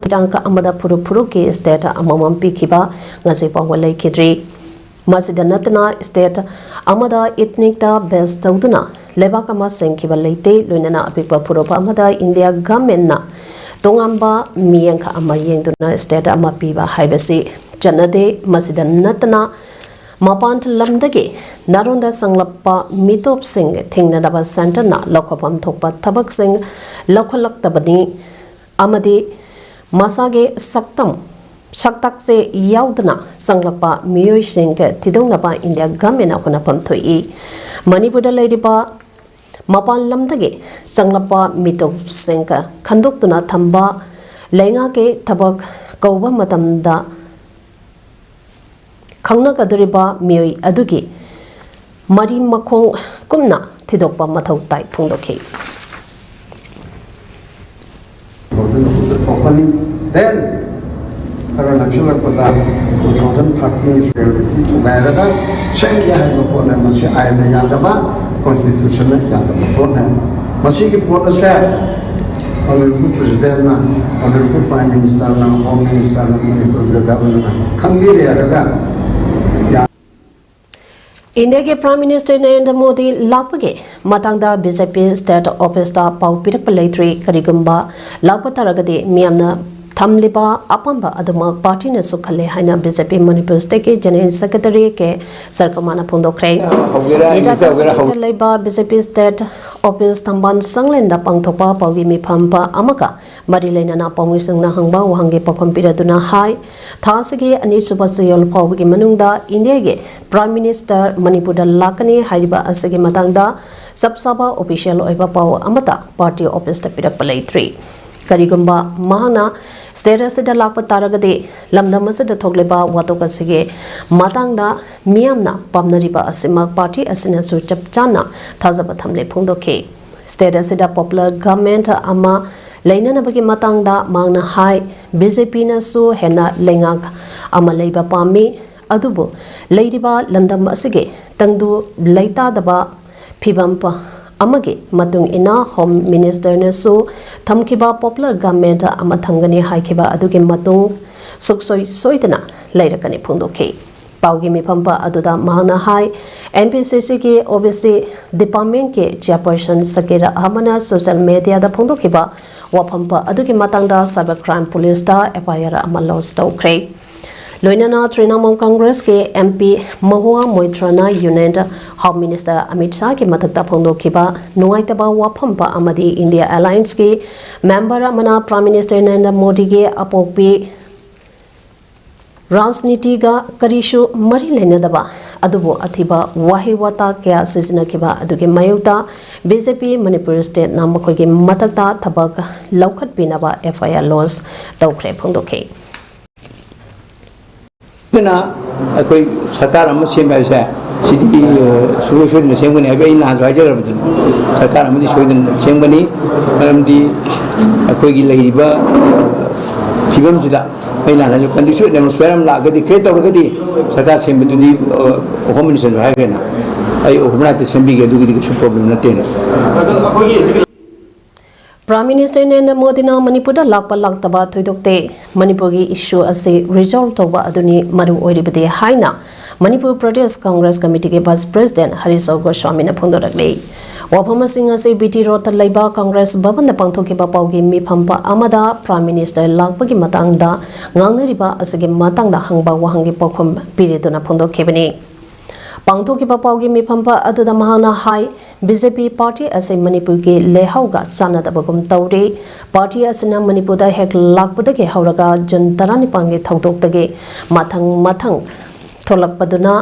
ꯇꯥꯡꯀꯛ ꯑꯃꯗ ꯐꯨꯔꯨꯞ ꯐꯨꯔꯨꯞꯀꯤ state ꯑꯃꯃꯝ ꯄꯤꯈꯤꯕ ꯉꯁꯤ ꯐꯥꯎꯕ ꯂꯩꯈꯤꯗ꯭ꯔꯤ꯫ ꯃꯁꯤꯗ ꯅꯠꯇꯅ state ꯑꯃꯗ ethnicꯇ base ꯇꯧꯗꯨꯅ ꯂꯩꯕꯥꯛ ꯑꯃ ꯁꯦꯝꯈꯤꯕ ꯂꯩꯇꯦ꯫ ꯂꯣꯏꯅꯅ ꯑꯄꯤꯛꯄ ꯐꯨꯔꯨꯞ ꯑꯃꯗ India governmentꯅ ꯇꯣꯉꯥꯟꯕ ꯃꯤꯠꯌꯦꯡ ꯑꯃ ꯌꯦꯡꯗꯨꯅ state ꯑꯃ ꯄꯤꯕ ꯍꯥꯏꯕꯁꯤ ꯆꯠꯅꯗꯦ꯫ ꯃꯁꯤꯗ ꯅꯠꯇꯅ ꯃꯄꯥꯟ ꯂꯝꯗꯒꯤ ꯅꯥꯔꯣꯟꯗ ꯆꯪꯂꯛꯄ ꯃꯤꯇꯣꯞꯁꯤꯡ ꯊꯦꯡꯅꯅꯕ centreꯅ ꯂꯧꯈꯠꯐꯝ ꯊꯣꯛꯄ ꯊꯕꯛꯁꯤꯡ ꯂꯧꯈꯠꯂꯛꯇꯕꯅꯤ ꯑꯃꯗꯤ ꯃꯁꯥꯒꯤ ꯁꯛꯇꯝ ꯁꯛꯇꯥꯛꯁꯦ ꯌꯥꯎꯗꯅ ꯆꯪꯂꯛꯄ ꯃꯤꯑꯣꯏꯁꯤꯡ ꯊꯤꯗꯣꯛꯅꯕ India governmentꯅ ꯍꯣꯠꯅꯐꯝ ꯊꯣꯛꯏ꯫ ꯃꯅꯤꯄꯨꯔꯗ ꯂꯩꯔꯤꯕ ꯃꯄꯥꯟ ꯂꯝꯗꯒꯤ ꯆꯪꯂꯛꯄ ꯃꯤꯇꯣꯞꯁꯤꯡ ꯈꯟꯗꯣꯛꯇꯨꯅ ꯊꯝꯕ ꯂꯩꯉꯥꯛꯀꯤ ꯊꯕꯛ ꯀꯧꯕ ꯃꯇꯝꯗ ꯈꯪꯅꯒꯗꯧꯔꯤꯕ ꯃꯤꯑꯣꯏ ꯑꯗꯨꯒꯤ ꯃꯔꯤ ꯃꯈꯣꯡ ꯀꯨꯞꯅ ꯊꯤꯗꯣꯛꯄ ꯃꯊꯧ ꯇꯥꯏ ꯐꯣꯡꯗꯣꯛꯈꯤ꯫ ꯊꯣꯛꯄꯅꯤ꯫ Then ꯈꯔ ꯅꯛꯁꯤꯜꯂꯛꯄꯗ two thousand thirteen reality ꯊꯨꯒꯥꯏꯔꯒ ꯁꯦꯝꯒꯦ ꯍꯥꯏꯕ ꯄꯣꯠꯅꯦ꯫ ꯃꯁꯤ ꯑꯥꯏꯟꯅ ꯌꯥꯗꯕ, constitutionꯅ ꯌꯥꯗꯕ ꯄꯣꯠꯅꯦ꯫ ꯃꯁꯤꯒꯤ ꯄꯣꯠ ꯑꯁꯦ Honorable Presidentꯅ, Honorable Prime Ministerꯅ, Home Ministerꯅ, Manipur Governorꯅ ꯈꯪꯕꯤꯔꯦ ꯍꯥꯏꯔꯒ Indiaꯒꯤ Prime Minister ꯅꯔꯦꯟꯗ꯭ꯔ ꯃꯣꯗꯤ ꯂꯥꯛꯄꯒꯤ ꯃꯇꯥꯡꯗ BJP state officeꯇ ꯄꯥꯎ ꯄꯤꯔꯛꯄ ꯂꯩꯇ꯭ꯔꯤ꯫ ꯀꯔꯤꯒꯨꯝꯕ ꯂꯥꯛꯄ ꯇꯥꯔꯒꯗꯤ ꯃꯤꯌꯥꯝꯅ ꯊꯝꯂꯤꯕ ꯑꯄꯥꯝꯕ ꯑꯗꯨꯃꯛ partyꯅꯁꯨ ꯈꯜꯂꯦ ꯍꯥꯏꯅ BJP Manipur stateꯀꯤ General Secretary ꯀꯦ ꯁꯔꯀꯃꯥꯅ ꯐꯣꯡꯗꯣꯛꯈ꯭ꯔꯦ꯫ ꯍꯧꯒꯦꯔꯥ, ꯅꯦꯇꯥ ꯏꯪꯂꯤꯁꯇ ꯍꯧꯒꯦꯔꯥ, ꯍꯧ- ꯀꯁꯃꯤꯔꯗ ꯂꯩꯕ BJP state office ꯊꯝꯕꯥꯜ ꯁꯪꯂꯦꯟꯗ ꯄꯥꯡꯊꯣꯛꯄ ꯄꯥꯎꯒꯤ ꯃꯤꯐꯝ ꯑꯃꯒ ꯃꯔꯤ ꯂꯩꯅꯅ ꯄꯥꯎꯃꯤꯁꯤꯡꯅ ꯍꯪꯕ ꯋꯥꯍꯪꯒꯤ ꯄꯥꯎꯈꯨꯝ ꯄꯤꯔꯗꯨꯅ ꯍꯥꯏ, ꯊꯥ ꯑꯁꯤꯒꯤ ꯑꯅꯤꯁꯨꯕ ꯆꯌꯣꯜ ꯐꯥꯎꯕꯒꯤ ꯃꯅꯨꯡꯗ Indiaꯒꯤ Prime Minister ꯃꯅꯤꯄꯨꯔꯗ ꯂꯥꯛꯀꯅꯤ ꯍꯥꯏꯔꯤꯕ ꯑꯁꯤꯒꯤ ꯃꯇꯥꯡꯗ ꯆꯞ ꯆꯥꯕ official ꯑꯣꯏꯕ ꯄꯥꯎ ꯑꯃꯠꯇ party officeꯇ ꯄꯤꯔꯛꯄ ꯂꯩꯇ꯭ꯔꯤ꯫ ꯀꯔꯤꯒꯨꯝꯕ ꯃꯍꯥꯛꯅ state ꯑꯁꯤꯗ ꯂꯥꯛꯄ ꯇꯥꯔꯒꯗꯤ ꯂꯝꯗꯝ ꯑꯁꯤꯗ ꯊꯣꯛꯂꯤꯕ ꯋꯥꯊꯣꯛ ꯑꯁꯤꯒꯤ ꯃꯇꯥꯡꯗ ꯃꯤꯌꯥꯝꯅ ꯄꯥꯝꯅꯔꯤꯕ ꯑꯁꯤꯃꯛ party ꯑꯁꯤꯅꯁꯨ ꯆꯞ ꯆꯥꯅ ꯊꯥꯖꯕ ꯊꯝꯂꯦ ꯐꯣꯡꯗꯣꯛꯈꯤ꯫ State ꯑꯁꯤꯗ popular government ꯑꯃ ꯂꯩꯅꯅꯕꯒꯤ ꯃꯇꯥꯡꯗ ꯃꯍꯥꯛꯅ ꯍꯥꯏ, BJPꯅꯁꯨ ꯍꯦꯟꯅ ꯂꯩꯉꯥꯛ ꯑꯃ ꯂꯩꯕ ꯄꯥꯝꯃꯤ, ꯑꯗꯨꯕꯨ ꯂꯩꯔꯤꯕ ꯂꯝꯗꯝ ꯑꯁꯤꯒꯤ ꯇꯪꯗꯨ ꯂꯩꯇꯥꯗꯕ ꯐꯤꯕꯝ ꯄ-, ꯑꯃꯒꯤ ꯃꯇꯨꯡ ꯏꯟꯅ ꯍꯣꯝ ꯃꯤꯅꯤꯁꯇꯔꯅꯁꯨ ꯊꯝꯈꯤꯕ ꯄꯣꯄꯨꯂꯔ ꯒꯚꯔꯟꯃꯦꯟꯠ ꯑꯃ ꯊꯝꯒꯅꯤ ꯍꯥꯏꯈꯤꯕ ꯑꯗꯨꯒꯤ ꯃꯇꯨꯡ ꯁꯨꯛꯁꯣꯏ ꯁꯣꯏꯗꯅ ꯂꯩꯔꯛꯀꯅꯤ ꯐꯣꯡꯗꯣꯛꯈꯤ꯫ ꯄꯥꯎꯒꯤ ꯃꯤꯐꯝ ꯑꯗꯨꯗ ꯃꯍꯥꯛꯅ ꯍꯥꯏ, ꯑꯦꯟ ꯄꯤ ꯁꯤ ꯁꯤꯒꯤ ꯑꯣ ꯕꯤ ꯁꯤ ꯗꯤꯄꯥꯔꯠꯃꯦꯟꯠꯀꯤ ꯆꯤꯌꯔꯄꯔꯁꯟ ꯁꯀꯤꯔ ꯑꯍꯃꯗꯅ ꯁꯣꯁꯤꯌꯦꯜ ꯃꯤꯗꯤꯌꯥꯗ ꯐꯣꯡꯗꯣꯛꯈꯤꯕ ꯋꯥꯐꯝ ꯑꯗꯨꯒꯤ ꯃꯇꯥꯡꯗ ꯁꯥꯏꯕꯔ ꯀ꯭ꯔꯥꯏꯝ ꯄꯨꯂꯤꯁꯇ ꯑꯦꯐ ꯑꯥꯏ ꯑꯥꯔ ꯑꯃ ꯂꯣꯟꯆ ꯇꯧꯈ꯭ꯔꯦ꯫ ꯂꯣꯏꯅꯅ ꯇ꯭ꯔꯤꯅꯥꯃꯨꯜ ꯀꯪꯒ꯭ꯔꯦꯁꯀꯤ ꯑꯦꯝ ꯄꯤ ꯃꯍꯨꯋꯥ ꯃꯣꯏꯇ꯭ꯔꯥꯅ ꯌꯨꯅꯤꯌꯟ ꯍꯣꯝ ꯃꯤꯅꯤꯁꯇꯔ ꯑꯃꯤꯠ ꯁꯥꯍꯒꯤ ꯃꯊꯛꯇ ꯐꯣꯡꯗꯣꯛꯈꯤꯕ ꯅꯨꯡꯉꯥꯏꯇꯕ ꯋꯥꯐꯝ ꯑꯃꯗꯤ ꯏꯟꯗꯤꯌꯥ ꯑꯦꯂꯥꯏꯟꯁꯀꯤ ꯃꯦꯝꯕꯔ ꯑꯃꯅ ꯄ꯭ꯔꯥꯏꯝ ꯃꯤꯅꯤꯁꯇꯔ ꯅꯔꯦꯟꯗ꯭ꯔ ꯃꯣꯗꯤꯒꯤ ꯑꯄꯣꯛꯄꯤ ꯔꯥꯖꯅꯤꯇꯤꯒ ꯀꯔꯤꯁꯨ ꯃꯔꯤ ꯂꯩꯅꯗꯕ ꯑꯗꯨꯕꯨ ꯑꯊꯤꯕ ꯋꯥꯍꯩ ꯋꯥꯇꯥ ꯀꯌꯥ ꯁꯤꯖꯤꯟꯅꯈꯤꯕ ꯑꯗꯨꯒꯤ ꯃꯥꯌꯣꯛꯇ ꯕꯤ ꯖꯦ ꯄꯤ ꯃꯅꯤꯄꯨꯔ ꯁ꯭ꯇꯦꯠꯅ ꯃꯈꯣꯏꯒꯤ ꯃꯊꯛꯇ ꯊꯕꯛ ꯂꯧꯈꯠꯄꯤꯅꯕ ꯑꯦꯐ ꯑꯥꯏ ꯑꯥꯔ ꯂꯣꯟꯆ ꯇꯧꯈ꯭ꯔꯦ ꯐꯣꯡꯗꯣꯛꯈꯤ꯫ ꯑꯗꯨꯅ ꯑꯩꯈꯣꯏ ꯁꯔꯀꯥꯔ ꯑꯃ ꯁꯦꯝꯕ ꯍꯥꯏꯕꯁꯦ ꯁꯤꯗꯤ, ꯑ, ꯁꯨꯡꯁꯣꯏ ꯁꯣꯏꯗꯅ ꯁꯦꯝꯒꯅꯤ ꯍꯥꯏꯕ ꯑꯩ ꯅꯍꯥꯟꯁꯨ ꯍꯥꯏꯖꯈ꯭ꯔꯕꯗꯨꯅꯤ꯫ ꯁꯔꯀꯥꯔ ꯑꯃꯗꯤ ꯁꯣꯏꯗꯅ ꯁꯦꯝꯒꯅꯤ꯫ ꯃꯔꯝꯗꯤ ꯑꯩꯈꯣꯏꯒꯤ ꯂꯩꯔꯤꯕ ꯐꯤꯕꯝꯁꯤꯗ ꯑꯩ ꯅꯍꯥꯟ ꯍꯥꯏꯖ conducive atmosphere ꯑꯃ ꯂꯥꯛꯑꯒꯗꯤ, create ꯇꯧꯔꯒꯗꯤ ꯁꯔꯀꯥꯔ ꯁꯦꯝꯕꯗꯨꯗꯤ, ꯑ, ꯍꯣꯝ ꯃꯤꯅꯤꯁꯇꯔꯁꯨ ꯍꯥꯏꯈ꯭ꯔꯦꯅ, ꯑꯩ overnight ꯁꯦꯝꯕꯤꯒꯦ, ꯑꯗꯨꯒꯤꯗꯤ ꯀꯩꯁꯨ problem ꯅꯠꯇꯦꯅ꯫ ꯄ꯭ꯔꯥꯏꯝ ꯃꯤꯅꯤꯁꯇꯔ ꯅꯔꯦꯟꯗ꯭ꯔ ꯃꯣꯗꯤꯅ ꯃꯅꯤꯄꯨꯔꯗ ꯂꯥꯛꯄ ꯂꯥꯛꯇꯕ ꯊꯣꯏꯗꯣꯛꯇꯦ, ꯃꯅꯤꯄꯨꯔꯒꯤ ꯏꯁꯨ ꯑꯁꯤ ꯔꯤꯖꯣꯜꯕ ꯇꯧꯕ ꯑꯗꯨꯅꯤ ꯃꯔꯨ ꯑꯣꯏꯔꯤꯕꯗꯤ ꯍꯥꯏꯅ ꯃꯅꯤꯄꯨꯔ ꯄ꯭ꯔꯗꯦꯁ ꯀꯪꯒ꯭ꯔꯦꯁ ꯀꯃꯤꯇꯤꯒꯤ ꯚꯥꯏꯁ ꯄ꯭ꯔꯦꯁꯤꯗꯦꯟꯠ ꯍꯔꯤꯁ ꯒꯣꯁ꯭ꯋꯥꯃꯤꯅ ꯐꯣꯡꯗꯣꯔꯛꯂꯤ꯫ ꯋꯥꯐꯝꯁꯤꯡ ꯑꯁꯤ ꯕꯤ ꯇꯤ ꯔꯣꯗꯇ ꯂꯩꯕ ꯀꯪꯒ꯭ꯔꯦꯁ ꯚꯕꯟꯗ ꯄꯥꯡꯊꯣꯛꯈꯤꯕ ꯄꯥꯎꯒꯤ ꯃꯤꯐꯝ ꯑꯃꯗ ꯄ꯭ꯔꯥꯏꯝ ꯃꯤꯅꯤꯁꯇꯔ ꯂꯥꯛꯄꯒꯤ ꯃꯇꯥꯡꯗ ꯉꯥꯡꯅꯔꯤꯕ ꯑꯁꯤꯒꯤ ꯃꯇꯥꯡꯗ ꯍꯪꯕ ꯋꯥꯍꯪꯒꯤ ꯄꯥꯎꯈꯨꯝ ꯄꯤꯔꯤꯗꯨꯅ ꯐꯣꯡꯗꯣꯛꯈꯤꯕꯅꯤ꯫ ꯄꯥꯡꯊꯣꯛꯈꯤꯕ ꯄꯥꯎꯒꯤ ꯃꯤꯐꯝ ꯑꯗꯨꯗ ꯃꯍꯥꯛꯅ ꯍꯥꯏ, ꯕꯤ ꯖꯦ ꯄꯤ ꯄꯥꯔꯇꯤ ꯑꯁꯤ ꯃꯅꯤꯄꯨꯔꯒꯤ ꯂꯩꯍꯥꯎꯒ ꯆꯥꯟꯅꯗꯕꯒꯨꯝ ꯇꯧꯔꯤ꯫ ꯄꯥꯔꯇꯤ ꯑꯁꯤꯅ ꯃꯅꯤꯄꯨꯔꯗ ꯍꯦꯛ ꯂꯥꯛꯄꯗꯒꯤ ꯍꯧꯔꯒ ꯖꯨꯟ ꯇꯔꯥꯅꯤꯄꯥꯟꯒꯤ ꯊꯧꯗꯣꯛꯇꯒꯤ ꯃꯊꯪ ꯃꯊꯪ ꯊꯣꯛꯂꯛꯄꯗꯨꯅ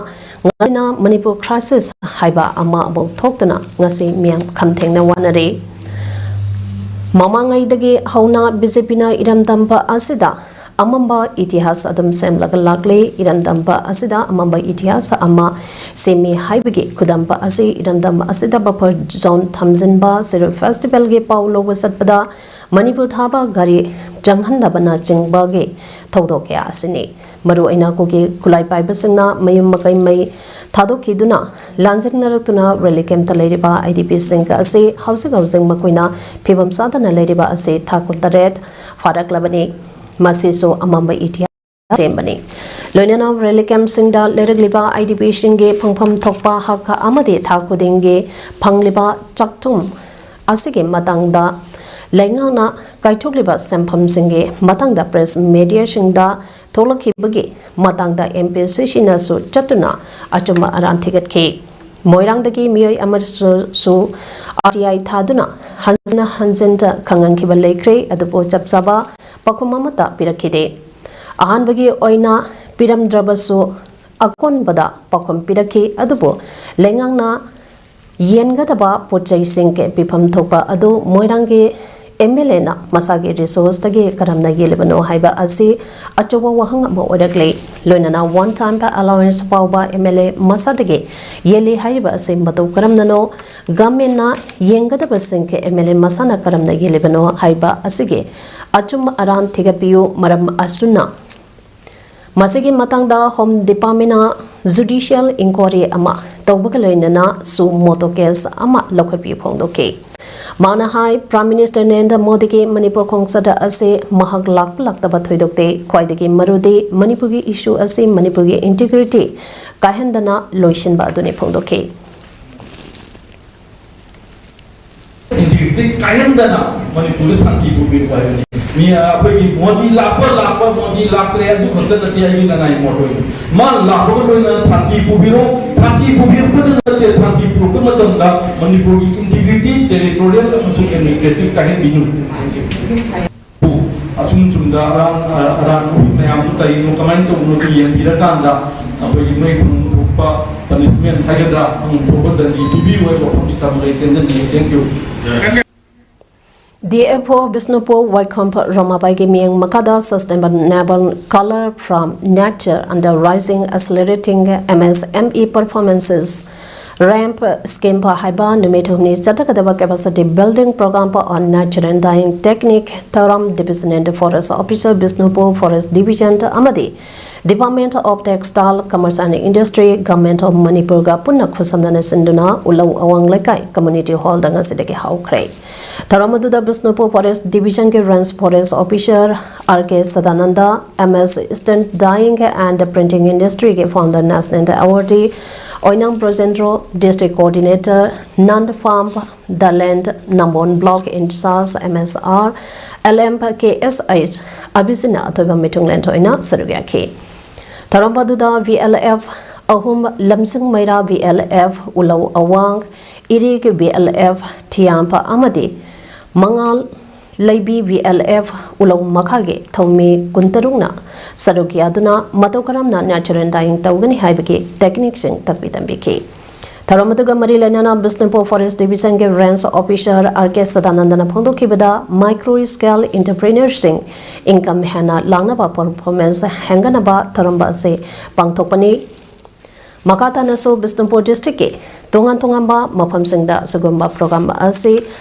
ꯉꯁꯤꯅ ꯃꯅꯤꯄꯨꯔ ꯀ꯭ꯔꯥꯏꯁꯤꯁ ꯍꯥꯏꯕ ꯑꯃ ꯑꯃꯨꯛ ꯊꯣꯛꯇꯨꯅ ꯉꯁꯤ ꯃꯤꯌꯥꯝ ꯈꯝꯊꯦꯡꯅ ꯋꯥꯅꯔꯤ꯫ ꯃꯃꯥꯡꯉꯩꯗꯒꯤ ꯍꯧꯅ ꯕꯤ ꯖꯦ ꯄꯤꯅ ꯏꯔꯝꯗꯝꯕ ꯑꯁꯤꯗ ꯑꯃꯝꯕ ꯏꯇꯤꯍꯥꯁ ꯑꯗꯨꯝ ꯁꯦꯝꯂꯒ ꯂꯥꯛꯂꯤ꯫ ꯏꯔꯝꯗꯝꯕ ꯑꯁꯤꯗ ꯑꯃꯝꯕ ꯏꯇꯤꯍꯥꯁ ꯑꯃ ꯁꯦꯝꯃꯤ ꯍꯥꯏꯕꯒꯤ ꯈꯨꯗꯝ ꯑꯁꯤ ꯏꯔꯝꯗꯝ ꯑꯁꯤꯗ buffer zone ꯊꯝꯖꯤꯟꯕ, ꯁꯤꯔꯣꯏ ꯐꯦꯁꯇꯤꯚꯦꯜꯒꯤ ꯄꯥꯎ ꯂꯧꯕ ꯆꯠꯄꯗ ꯃꯅꯤꯄꯨꯔ ꯊꯥꯕ ꯒꯥꯔꯤ ꯆꯪꯍꯟꯗꯕꯅꯆꯤꯡꯕꯒꯤ ꯊꯧꯗꯣꯛ ꯀꯌꯥ ꯑꯁꯤꯅꯤ꯫ ꯃꯔꯨꯑꯣꯏꯅ ꯀꯨꯀꯤ ꯈꯨꯠꯂꯥꯏ ꯄꯥꯏꯕꯁꯤꯡꯅ ꯃꯌꯨꯝ ꯃꯀꯩ ꯃꯩ ꯊꯥꯗꯣꯛꯈꯤꯗꯨꯅ ꯂꯥꯟꯖꯦꯟꯅꯔꯛꯇꯨꯅ ꯔꯤꯂꯤꯐ ꯀꯦꯝꯞꯇ ꯂꯩꯔꯤꯕ IDPꯁꯤꯡ ꯑꯁꯤ ꯍꯧꯖꯤꯛ ꯍꯧꯖꯤꯛ ꯃꯈꯣꯏꯅ ꯐꯤꯕꯝ ꯆꯥꯗꯅ ꯂꯩꯔꯤꯕ ꯑꯁꯤ ꯊꯥ ꯀꯨꯟꯇꯔꯦꯠ ꯐꯥꯔꯛꯂꯕꯅꯤ꯫ ꯃꯁꯤꯁꯨ ꯑꯃꯝꯕ ꯏꯇꯤꯍꯥꯁ ꯁꯦꯝꯕꯅꯤ꯫ ꯂꯣꯏꯅꯅ ꯔꯤꯂꯤꯐ ꯀꯦꯝꯞꯁꯤꯡꯗ ꯂꯩꯔꯛꯂꯤꯕ IDPꯁꯤꯡꯒꯤ ꯐꯪꯐꯝ ꯊꯣꯛꯄ ꯍꯛ ꯑꯃꯗꯤ ꯊꯥ ꯈꯨꯗꯤꯡꯒꯤ ꯐꯪꯂꯤꯕ ꯆꯥꯛꯊꯨꯝ ꯑꯁꯤꯒꯤ ꯃꯇꯥꯡꯗ ꯂꯩꯉꯥꯛꯅ ꯀꯥꯏꯊꯣꯛꯂꯤꯕ ꯁꯦꯟꯐꯝꯁꯤꯡꯒꯤ ꯃꯇꯥꯡꯗ ꯄ꯭ꯔꯦꯁ ꯃꯦꯗꯤꯌꯥꯁꯤꯡꯗ ꯊꯣꯛꯂꯛꯈꯤꯕꯒꯤ ꯃꯇꯥꯡꯗ MPCCꯅꯁꯨ ꯆꯠꯇꯨꯅ ꯑꯆꯨꯝꯕ ꯑꯔꯥꯟ ꯊꯤꯒꯠꯈꯤ꯫ ꯃꯣꯏꯔꯥꯡꯗꯒꯤ ꯃꯤꯑꯣꯏ ꯑꯃꯁꯨ RTI ꯊꯥꯗꯨꯅ ꯍꯟꯖꯤꯟ ꯍꯟꯖꯤꯟꯗ ꯈꯪꯍꯟꯈꯤꯕ ꯂꯩꯈ꯭ꯔꯦ, ꯑꯗꯨꯕꯨ ꯆꯞ ꯆꯥꯕ ꯄꯥꯎꯈꯨꯝ ꯑꯃꯠꯇ ꯄꯤꯔꯛꯈꯤꯗꯦ꯫ ꯑꯍꯥꯟꯕꯒꯤ ꯑꯣꯏꯅ ꯄꯤꯔꯝꯗ꯭ꯔꯕꯁꯨ ꯑꯀꯣꯟꯕꯗ ꯄꯥꯎꯈꯨꯝ ꯄꯤꯔꯛꯈꯤ, ꯑꯗꯨꯕꯨ ꯂꯩꯉꯥꯛꯅ ꯌꯦꯟꯒꯗꯕ ꯄꯣꯠ ꯆꯩꯁꯤꯡ ꯄꯤꯐꯝ ꯊꯣꯛꯄ ꯑꯗꯨ ꯃꯣꯏꯔꯥꯡꯒꯤ MLAꯅ ꯃꯁꯥꯒꯤ ꯔꯤꯁꯣꯔꯁꯇꯒꯤ ꯀꯔꯝꯅ ꯌꯦꯜꯂꯤꯕꯅꯣ ꯍꯥꯏꯕ ꯑꯁꯤ ꯑꯆꯧꯕ ꯋꯥꯍꯪ ꯑꯃ ꯑꯣꯏꯔꯛꯂꯤ꯫ ꯂꯣꯏꯅꯅ one time allowance ꯐꯥꯎꯕ MLA ꯃꯁꯥꯗꯒꯤ ꯌꯦꯜꯂꯤ ꯍꯥꯏꯔꯤꯕ ꯑꯁꯤ ꯃꯇꯧ ꯀꯔꯝꯅꯅꯣ? ꯒꯃꯦꯟꯅ ꯌꯦꯡꯒꯗꯕꯁꯤꯡ MLA ꯃꯁꯥꯅ ꯀꯔꯝꯅ ꯌꯦꯜꯂꯤꯕꯅꯣ ꯍꯥꯏꯕ ꯑꯁꯤꯒꯤ ꯑꯆꯨꯝ ꯑꯔꯥꯟ ꯊꯤꯒꯠꯄꯤꯌꯨ꯫ ꯃꯔꯝ ꯑꯁꯤꯅ ꯃꯁꯤꯒꯤ ꯃꯇꯥꯡꯗ ꯍꯣꯝ ꯗꯤꯄꯥꯔꯠꯃꯦꯟꯅ ꯖꯨꯗꯤꯁꯤꯌꯦꯜ ꯏꯟꯀ꯭ꯋꯥꯔꯤ ꯑꯃ ꯇꯧꯕꯒ ꯂꯣꯏꯅꯅ ꯁꯨ ꯃꯣꯇꯣ ꯀꯦꯁ ꯑꯃ ꯂꯧꯈꯠꯄꯤꯌꯨ ꯐꯣꯡꯗꯣꯛꯈꯤ꯫ ꯃꯍꯥꯛꯅ ꯍꯥꯏ, ꯄ꯭ꯔꯥꯏꯝ ꯃꯤꯅꯤꯁꯇꯔ ꯅꯔꯦꯟꯗ꯭ꯔ ꯃꯣꯗꯤꯒꯤ ꯃꯅꯤꯄꯨꯔ ꯈꯣꯡꯆꯠ ꯑꯁꯤ ꯃꯍꯥꯛ ꯂꯥꯛꯄ ꯂꯥꯛꯇꯕ ꯊꯣꯏꯗꯣꯛꯇꯦ꯫ ꯈ꯭ꯋꯥꯏꯗꯒꯤ ꯃꯔꯨꯗꯤ ꯃꯅꯤꯄꯨꯔꯒꯤ ꯏꯁꯨ ꯑꯁꯤ ꯃꯅꯤꯄꯨꯔꯒꯤ ꯏꯟꯇꯤꯒ꯭ꯔꯤꯇꯤ ꯀꯥꯏꯍꯟꯗꯅ ꯂꯣꯏꯁꯤꯟꯕ ꯑꯗꯨꯅꯤ ꯐꯣꯡꯗꯣꯛꯈꯤ꯫ ꯏꯟꯇꯤꯒ꯭ꯔꯤꯇꯤ ꯀꯥꯏꯍꯟꯗꯅ ꯃꯅꯤꯄꯨꯔꯗ ꯁꯥꯟꯇꯤ ꯄꯨꯕꯤꯔꯨ ꯍꯥꯏꯕꯅꯤ꯫ ꯃꯤ ꯑꯩꯈꯣꯏꯒꯤ ꯃꯣꯗꯤ ꯂꯥꯛꯄ ꯂꯥꯛꯄ, ꯃꯣꯗꯤ ꯂꯥꯛꯇ꯭ꯔꯦ, ꯑꯗꯨ ꯈꯛꯇ ꯅꯠꯇꯦ ꯑꯩꯒꯤ ꯂꯅꯥꯏ ꯃꯣꯠ ꯑꯣꯏꯅ꯫ ꯃꯥ ꯂꯥꯛꯄꯒ ꯂꯣꯏꯅꯅ ꯁꯥꯟꯇꯤ ꯄꯨꯕꯤꯔꯣ, ꯁꯥꯟꯇꯤ ꯄꯨꯕꯤꯔꯛꯄꯗ ꯅꯠꯇꯦ, ꯁꯥꯟꯇꯤ ꯄꯨꯔꯛꯄ ꯃꯇꯝꯗ ꯃꯅꯤꯄꯨꯔꯒꯤ ꯏꯟꯇꯤꯒ꯭ꯔꯤꯇꯤ, ꯇꯦꯔꯤꯇꯣꯔꯤꯌꯦꯜ ꯑꯃꯁꯨꯡ ꯑꯦꯗꯃꯤꯅꯤꯁꯇ꯭ꯔꯦꯇꯤꯚ ꯀꯥꯏꯍꯟꯕꯤꯅꯨ꯫ ꯑꯆꯨꯝ ꯆꯨꯝꯗ ꯑꯔꯥꯟ ꯑꯔꯥꯟꯕ ꯃꯌꯥꯝꯗꯨ ꯀꯔꯤꯅꯣ, ꯀꯃꯥꯏꯅ ꯇꯧꯕꯅꯣꯗꯨ ꯌꯦꯡꯕꯤꯔꯀꯥꯟꯗ ꯑꯩꯈꯣꯏꯒꯤ ꯃꯣꯏ ꯐꯪꯐꯝ ꯊꯣꯛꯄ ꯄꯅꯤꯁꯃꯦꯟ ꯍꯥꯏꯒꯗ꯭ꯔꯥ, ꯐꯪꯐꯝ ꯊꯣꯛꯄ ꯗꯟꯗꯤ ꯄꯤꯕꯤꯌꯨ ꯍꯥꯏꯕ ꯋꯥꯐꯝꯁꯤ ꯊꯝꯖꯒꯦ꯫ ꯇꯦꯟꯖꯟꯖꯒꯦ꯫ Thank you. DFO Bishnupur Vaikompa Ramabaiga ꯃꯤꯠꯌꯦꯡ ꯃꯈꯥꯗ Sustainable Colour from Nature under Rising Accelerating MSME Performances ramp scheme ꯍꯥꯏꯕ ꯅꯨꯃꯤꯠ ꯍꯨꯝꯅꯤ ꯆꯠꯊꯒꯗꯕ capacity building program on natural dyeing technique ꯊꯧꯔꯝ division and forest officer Bishnupur forest division ꯑꯃꯗꯤ Department of Textile, Commerce and Industry, Government of ꯃꯅꯤꯄꯨꯔꯒ ꯄꯨꯟꯅ ꯈꯨꯠꯁꯝꯅꯅ ꯁꯤꯟꯗꯨꯅ ꯎꯂꯧ ꯑꯋꯥꯡ ꯂꯩꯀꯥꯏ community hallꯗ ꯉꯁꯤꯗꯒꯤ ꯍꯧꯈ꯭ꯔꯦ꯫ ꯊꯧꯔꯝ ꯑꯗꯨꯗ Bishnupur forest divisionꯒꯤ range forest officer R K Sadananda, M S Instant Dyeing and Printing Industryꯒꯤ founder national awardee Oinam ꯕ꯭ꯔꯣꯖꯦꯟꯗ꯭ꯔꯣ, district coordinator, non farm the land Nambol block in charge M S R, L M K S H ꯑꯕꯤꯖꯤꯠꯅ ꯑꯊꯣꯏꯕ ꯃꯤꯊꯨꯡꯂꯦꯟ ꯑꯣꯏꯅ ꯁꯔꯨꯛ ꯌꯥꯈꯤ꯫ ꯊꯧꯔꯝ ꯑꯗꯨꯗ V L F ꯑꯍꯨꯝ, ꯂꯝꯖꯤꯡ ꯃꯩꯔꯥ V L F, ꯎꯂꯧ ꯑꯋꯥꯡ, ꯏꯔꯤꯛ V L F, ꯊꯤꯌꯥꯝꯄ ꯑꯃꯗꯤ ꯃꯉꯥꯜ ꯂꯩꯕꯤ V L F ꯎꯂꯧ ꯃꯈꯥꯒꯤ ꯊꯧꯃꯤ ꯀꯨꯟꯇꯔꯨꯛꯅ ꯁꯔꯨꯛ ꯌꯥꯗꯨꯅ ꯃꯇꯧ ꯀꯔꯝꯅ natural dyeing ꯇꯧꯒꯅꯤ ꯍꯥꯏꯕꯒꯤ techniqueꯁꯤꯡ ꯇꯥꯛꯄꯤ ꯇꯝꯕꯤꯈꯤ꯫ ꯊꯧꯔꯝ ꯑꯗꯨꯒ ꯃꯔꯤ ꯂꯩꯅꯅ Bishnupur forest divisionꯒꯤ range officer R K Sadanandana ꯐꯣꯡꯗꯣꯛꯈꯤꯕꯗ micro scale entrepreneurꯁꯤꯡ income ꯍꯦꯟꯅ ꯂꯥꯛꯅꯕ performance ꯍꯦꯟꯒꯠꯅꯕ ꯊꯧꯔꯝ ꯑꯁꯤ ꯄꯥꯡꯊꯣꯛꯄꯅꯤ꯫ ꯃꯈꯥ ꯇꯥꯅꯁꯨ ꯕꯤꯁꯅꯨꯄꯨꯔ districtꯀꯤ ꯇꯣꯉꯥꯟ ꯇꯣꯉꯥꯟꯕ ꯃꯐꯝꯁꯤꯡꯗ ꯑꯁꯤꯒꯨꯝꯕ program ꯑꯁꯤ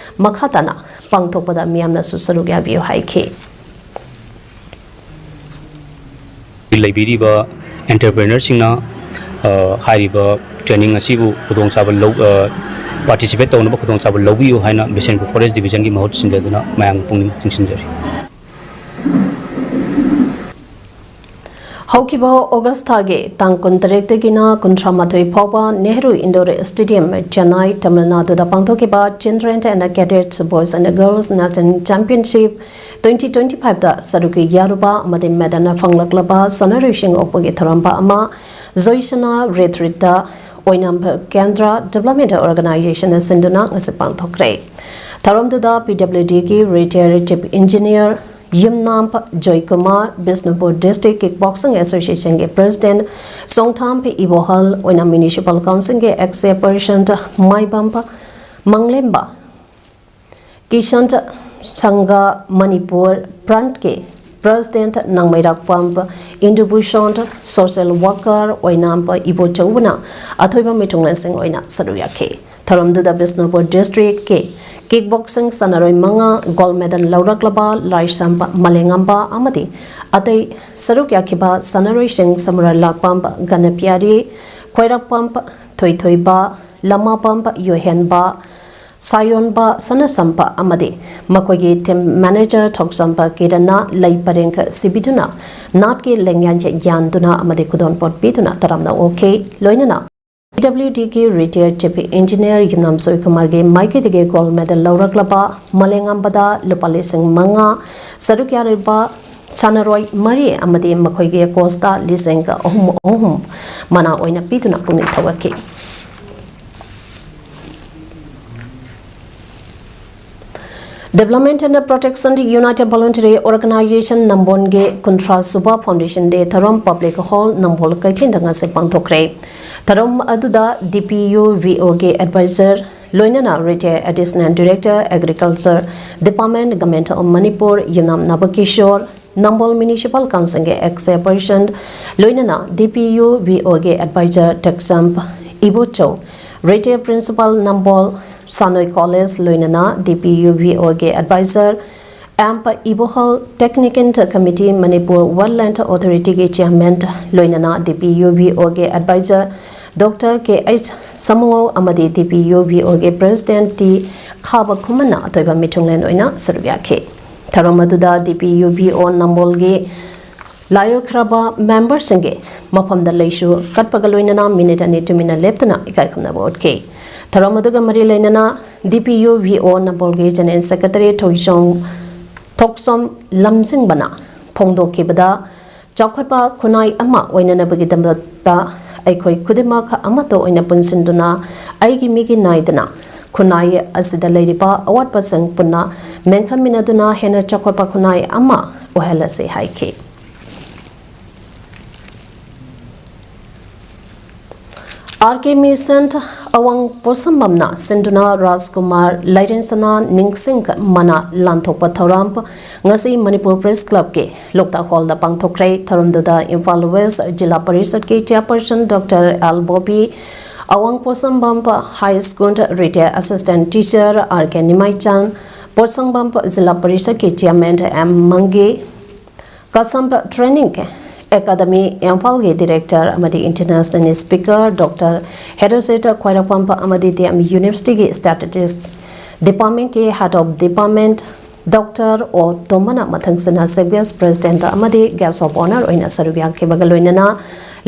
ꯃꯈꯥ ꯇꯥꯅ ꯄꯥꯡꯊꯣꯛꯄꯗ ꯃꯤꯌꯥꯝꯅꯁꯨ ꯁꯔꯨꯛ ꯌꯥꯕꯤꯌꯨ ꯍꯥꯏꯈꯤ꯫ ꯂꯩꯕꯤꯔꯤꯕ entrepreneurꯁꯤꯡꯅ, ꯑ, ꯍꯥꯏꯔꯤꯕ training ꯑꯁꯤꯕꯨ ꯈꯨꯗꯣꯡꯆꯥꯕ ꯂꯧ-, ꯑ, participate ꯇꯧꯅꯕ ꯈꯨꯗꯣꯡꯆꯥꯕ ꯂꯧꯕꯤꯌꯨ ꯍꯥꯏꯅ ꯕꯤꯁꯦꯟꯄꯨꯔ forest divisionꯒꯤ ꯃꯍꯨꯠ ꯁꯤꯟꯖꯗꯨꯅ ꯃꯌꯥꯝꯒꯤ ꯄꯨꯛꯅꯤꯡ ꯆꯤꯡꯁꯤꯟꯖꯔꯤ꯫ ꯍꯧꯈꯤꯕ August ꯊꯥꯒꯤ ꯇꯥꯡ ꯀꯨꯟꯇꯔꯦꯠꯇꯒꯤꯅ ꯀꯨꯟꯊ꯭ꯔꯥꯃꯥꯊꯣꯏ ꯐꯥꯎꯕ Nehru Indoor Stadium, Chennai, Tamil Naduꯗ ꯄꯥꯡꯊꯣꯛꯈꯤꯕ Children and Cadets Boys and Girls National Championship twenty twenty fiveꯗ ꯁꯔꯨꯛ ꯌꯥꯔꯨꯕ ꯑꯃꯗꯤ medal ꯐꯪꯂꯛꯂꯕ ꯁꯥꯟꯅꯔꯣꯏꯁꯤꯡ ꯑꯣꯛꯄꯒꯤ ꯊꯧꯔꯝ ꯑꯃ ꯖꯣꯏꯁꯅꯥ retreatꯇ ꯑꯣꯏꯅꯥꯝ Kendra Development Organizationꯅ ꯁꯤꯟꯗꯨꯅ ꯉꯁꯤ ꯄꯥꯡꯊꯣꯛꯈ꯭ꯔꯦ꯫ ꯊꯧꯔꯝꯗꯨꯗ PWDꯒꯤ retired chief engineer ꯌꯨꯝꯅꯥꯝ Joykumar, Bishnupur district kickboxing associationꯒꯤ president ꯁꯣꯡꯊꯥꯝ ꯏꯕꯣꯍꯜ, ꯑꯣꯏꯅꯥꯝ municipal councilꯒꯤ ex chairperson ꯃꯥꯏꯕꯝ ꯃꯪꯂꯦꯝꯕ, ꯀꯤꯁꯟ ꯁꯪꯒ ꯃꯅꯤꯄꯨꯔ branchꯀꯤ President ꯅꯥꯡꯃꯩꯔꯥꯛꯄꯝ ꯏꯟꯗꯨꯚꯨꯁꯟ, Social Worker ꯑꯣꯏꯅꯥꯝ ꯏꯕꯣꯆꯧꯕꯅ ꯑꯊꯣꯏꯕ ꯃꯤꯊꯨꯡꯂꯦꯟꯁꯤꯡ ꯑꯣꯏꯅ ꯁꯔꯨꯛ ꯌꯥꯈꯤ꯫ ꯊꯧꯔꯝꯗꯨꯗ ꯕꯤꯁꯅꯨꯄꯨꯔ District ꯀꯤ kick boxing ꯁꯥꯟꯅꯔꯣꯏ ꯃꯉꯥ, gold medal ꯂꯧꯔꯛꯂꯕ ꯂꯥꯏꯁ꯭ꯔꯝ ꯃꯂꯦꯉꯝꯕ ꯑꯃꯗꯤ ꯑꯇꯩ ꯁꯔꯨꯛ ꯌꯥꯈꯤꯕ ꯁꯥꯟꯅꯔꯣꯏꯁꯤꯡ ꯁꯃꯨꯔꯥꯏ ꯂꯥꯛꯄꯝ ꯒꯅꯄꯤꯌꯥꯔꯤ, ꯈꯣꯏꯔꯥꯛꯄꯝ ꯊꯣꯏꯊꯣꯏꯕ, ꯂꯃꯥꯄꯝ ꯌꯣꯍꯦꯟꯕ, ꯁꯥꯌꯣꯟꯕ ꯁꯅꯥꯁꯝꯕ ꯑꯃꯗꯤ ꯃꯈꯣꯏꯒꯤ team manager ꯊꯧꯆꯝꯕ ꯀꯤꯔꯟꯅ ꯂꯩ ꯄꯔꯦꯡ ꯁꯤꯕꯤꯗꯨꯅ ꯅꯥꯠꯀꯤ ꯂꯦꯡꯌꯥꯟ ꯌꯥꯟꯗꯨꯅ ꯑꯃꯗꯤ ꯈꯨꯗꯣꯜꯄꯣꯠ ꯄꯤꯗꯨꯅ ꯇꯔꯥꯝꯅ ꯑꯣꯛꯈꯤ꯫ ꯂꯣꯏꯅꯅ P W D ꯒꯤ retired chief engineer ꯌꯨꯝꯅꯥꯝ ꯖꯣꯏꯀꯨꯃꯥꯔꯒꯤ ꯃꯥꯏꯀꯩꯗꯒꯤ gold medal ꯂꯧꯔꯛꯂꯕ ꯃꯂꯦꯉꯝꯕꯗ ꯂꯨꯄꯥ ꯂꯤꯁꯤꯡ ꯃꯉꯥ, ꯁꯔꯨꯛ ꯌꯥꯔꯤꯕ ꯁꯥꯟꯅꯔꯣꯏ ꯃꯔꯤ ꯑꯃꯗꯤ ꯃꯈꯣꯏꯒꯤ coachꯇ ꯂꯤꯁꯤꯡ ꯑꯍꯨꯝ ꯑꯍꯨꯝ ꯃꯅꯥ ꯑꯣꯏꯅ ꯄꯤꯗꯨꯅ ꯄꯨꯛꯅꯤꯡ ꯊꯧꯒꯠꯈꯤ꯫ Development and Protection United Voluntary Organization ꯅꯝꯕꯣꯜꯒꯤ ꯀꯨꯟꯊ꯭ꯔꯥ ꯁꯨꯕ Foundation Day ꯊꯧꯔꯝ Public Hall ꯅꯝꯕꯣꯜ ꯀꯩꯊꯦꯜꯗ ꯉꯁꯤ ꯄꯥꯡꯊꯣꯛꯈ꯭ꯔꯦ꯫ ꯊꯧꯔꯝ ꯑꯗꯨꯗ D P U V O ꯒꯤ advisor ꯂꯣꯏꯅꯅ retired Additional Director Agriculture Department, Government of Manipur Yumnam ꯅꯕꯀꯤꯁꯣꯔ, Nambol Municipal Council ꯒꯤ ex chairperson ꯂꯣꯏꯅꯅ D P U V O ꯒꯤ advisor ꯇꯦꯛꯆꯝ Ibochou, retired Principal Nambol Sanoi College ꯂꯣꯏꯅꯅ D P U V O ꯒꯤ advisor M Ibohal, Technical Committee Manipur Wildland Authority ꯒꯤ chairman ꯂꯣꯏꯅꯅ D P U V O ꯒꯤ advisor Doctor K H ꯁꯃꯨꯉꯧ ꯑꯃꯗꯤ D P U V O ꯒꯤ President ꯇꯤ ꯈꯥꯕ ꯈꯨꯃꯟꯅ ꯑꯊꯣꯏꯕ ꯃꯤꯊꯨꯡꯂꯦꯟ ꯑꯣꯏꯅ ꯁꯔꯨꯛ ꯌꯥꯈꯤ꯫ ꯊꯧꯔꯝ ꯑꯗꯨꯗ D P U V O ꯅꯝꯕꯣꯜꯒꯤ ꯂꯥꯏꯑꯣꯏꯈ꯭ꯔꯕ memberꯁꯤꯡꯒꯤ ꯃꯐꯝꯗ ꯂꯩꯁꯨ ꯀꯠꯄꯒ ꯂꯣꯏꯅꯅ minute ꯑꯅꯤ ꯇꯨꯃꯤꯟꯅ ꯂꯦꯞꯇꯨꯅ ꯏꯀꯥꯏ ꯈꯨꯝꯅꯕ ꯎꯠꯈꯤ꯫ ꯊꯧꯔꯝ ꯑꯗꯨꯒ ꯃꯔꯤ ꯂꯩꯅꯅ D P U V O ꯅꯝꯕꯣꯜꯒꯤ General Secretary ꯊꯣꯏꯆꯣꯡ ꯊꯣꯛꯆꯣꯝ ꯂꯝꯖꯤꯡꯕꯅ ꯐꯣꯡꯗꯣꯛꯈꯤꯕꯗ, ꯆꯥꯎꯈꯠꯄ ꯈꯨꯟꯅꯥꯏ ꯑꯃ ꯑꯣꯏꯅꯅꯕꯒꯤꯗꯃꯛꯇ ꯑꯩꯈꯣꯏ ꯈꯨꯗꯤꯡꯃꯛ ꯑꯃꯠꯇ ꯑꯣꯏꯅ ꯄꯨꯟꯁꯤꯟꯗꯨꯅ ꯑꯩꯒꯤ ꯃꯤꯒꯤ ꯅꯥꯏꯗꯅ ꯈꯨꯟꯅꯥꯏ ꯑꯁꯤꯗ ꯂꯩꯔꯤꯕ ꯑꯋꯥꯠꯄꯁꯤꯡ ꯄꯨꯟꯅ ꯃꯦꯟꯈꯠꯃꯤꯟꯅꯗꯨꯅ ꯍꯦꯟꯅ ꯆꯥꯎꯈꯠꯄ ꯈꯨꯟꯅꯥꯏ ꯑꯃ ꯑꯣꯏꯍꯜꯂꯁꯤ ꯍꯥꯏꯈꯤ꯫ ꯑꯥꯔ ꯀꯦ ꯃꯤꯁꯟ ꯑꯋꯥꯡ ꯄꯣꯠꯁꯝꯕꯝꯅ ꯁꯤꯟꯗꯨꯅ ꯔꯥꯖꯀꯨꯃꯥꯔ ꯂꯥꯏꯔꯦꯟꯁꯅꯥ ꯅꯤꯡꯁꯤꯡ ꯃꯅꯥ ꯂꯥꯟꯊꯣꯛꯄ ꯊꯧꯔꯝ ꯉꯁꯤ ꯃꯅꯤꯄꯨꯔ ꯄ꯭ꯔꯦꯁ ꯀ꯭ꯂꯕꯀꯤ ꯂꯣꯛꯇꯥꯛ ꯍꯣꯜꯗ ꯄꯥꯡꯊꯣꯛꯈ꯭ꯔꯦ꯫ ꯊꯧꯔꯝꯗꯨꯗ ꯏꯝꯐꯥꯜ ꯋꯦꯁ ꯖꯤꯂꯥ ꯄꯔꯤꯁꯠꯀꯤ chairperson doctor L Bobby, Awang Potsangbam high school retired assistant teacher R K Nimaichan, Potsangbam zilla ꯄꯔꯤꯁꯠꯀꯤ ꯆꯤꯌꯥꯔꯃꯦꯟ ꯑꯦꯝ ꯃꯪꯒꯤ, ꯀꯁꯝꯕ ꯇ꯭ꯔꯦꯅꯤꯡ ꯑꯦꯀꯥꯗꯃꯤ ꯏꯝꯐꯥꯜꯒꯤ ꯗꯤꯔꯦꯛꯇꯔ ꯑꯃꯗꯤ ꯏꯟꯇꯔꯅꯦꯁꯅꯦꯜ ꯁ꯭ꯄꯤꯀꯔ ꯗꯣꯛꯇꯔ ꯍꯦꯔꯣꯁꯦꯇ ꯈ꯭ꯋꯥꯏꯔꯥꯛꯄꯝ ꯑꯃꯗꯤ ꯗꯤ ꯑꯦꯝ ꯌꯨꯅꯤꯚꯔꯁꯤꯇꯤꯒꯤ ꯁ꯭ꯇꯦꯇꯤꯁꯇꯤꯛꯁ ꯗꯤꯄꯥꯔꯠꯃꯦꯟꯠꯀꯤ head of department doctor O ꯇꯣꯝꯕꯅ ꯃꯊꯪꯁꯤꯅ ꯁꯦꯕꯤꯌꯁ ꯄ꯭ꯔꯦꯁꯤꯗꯦꯟꯠ ꯑꯃꯗꯤ ꯒꯦꯁ ꯑꯣꯐ ꯑꯣꯅꯔ ꯑꯣꯏꯅ ꯁꯔꯨꯛ ꯌꯥꯈꯤꯕꯒ ꯂꯣꯏꯅꯅ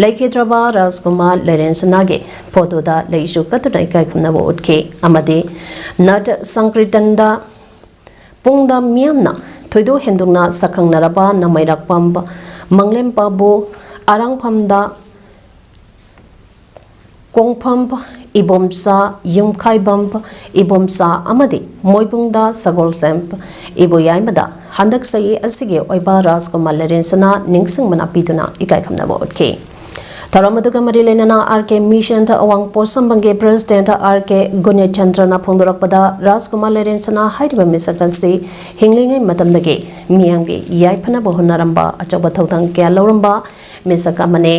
ꯂꯩꯈꯤꯗ꯭ꯔꯕ ꯔꯥꯖꯀꯨꯃꯥꯔ ꯂꯩꯔꯦꯟꯁꯅꯥꯒꯤ ꯐꯣꯇꯣꯗ ꯂꯩꯁꯨ ꯀꯠꯇꯨꯅ ꯏꯀꯥꯏ ꯈꯨꯝꯅꯕ ꯎꯠꯈꯤ ꯑꯃꯗꯤ ꯅꯠ ꯁꯪꯀ꯭ꯔꯤꯇꯟꯗ ꯄꯨꯡꯗ ꯃꯤꯌꯥꯝꯅ ꯊꯣꯏꯗꯣꯛ ꯍꯦꯟꯗꯣꯛꯅ ꯁꯛꯈꯪꯅꯔꯕ ꯅꯃꯩꯔꯛꯄꯝ ꯃꯪꯂꯦꯝꯄꯥꯕꯨ ꯑꯔꯥꯡꯐꯝꯗ ꯀꯣꯡꯐꯝ ꯏꯕꯣꯝꯆꯥ, ꯌꯨꯝꯈꯥꯏꯕꯝ ꯏꯕꯣꯝꯆꯥ ꯑꯃꯗꯤ ꯃꯣꯏꯕꯨꯡꯗ ꯁꯒꯣꯜꯁꯦꯝ ꯏꯕꯣꯌꯥꯏꯃꯗ ꯍꯟꯗꯛ ꯆꯍꯤ ꯑꯁꯤꯒꯤ ꯑꯣꯏꯕ ꯔꯥꯖꯀꯨꯃꯥꯔ ꯂꯩꯔꯦꯟꯁꯅꯥ ꯅꯤꯡꯁꯤꯡ ꯃꯅꯥ ꯄꯤꯗꯨꯅ ꯏꯀꯥꯏ ꯈꯨꯝꯅꯕ ꯎꯠꯈꯤ꯫ ꯊꯧꯔꯝ ꯑꯗꯨꯒ ꯃꯔꯤ ꯂꯩꯅꯅ ꯑꯥꯔ ꯀꯦ ꯃꯤꯁꯟ ꯑꯋꯥꯡ ꯄꯣꯠꯁꯝꯕꯝꯒꯤ ꯄ꯭ꯔꯦꯁꯤꯗꯦꯟꯠ ꯑꯥꯔ ꯀꯦ ꯒꯨꯅꯦꯆꯟꯗ꯭ꯔꯅ ꯐꯣꯡꯗꯣꯔꯛꯄꯗ ꯔꯥꯖꯀꯨꯃꯥꯔ ꯂꯩꯔꯦꯟꯁꯅꯥ ꯍꯥꯏꯔꯤꯕ ꯃꯤꯁꯛ ꯑꯁꯤ ꯍꯤꯡꯂꯤꯉꯩ ꯃꯇꯝꯗꯒꯤ ꯃꯤꯌꯥꯝꯒꯤ ꯌꯥꯏꯐꯅꯕ ꯍꯣꯠꯅꯔꯝꯕ ꯑꯆꯧꯕ ꯊꯧꯗꯥꯡ ꯀꯌꯥ ꯂꯧꯔꯝꯕ ꯃꯤꯁꯛ ꯑꯃꯅꯤ꯫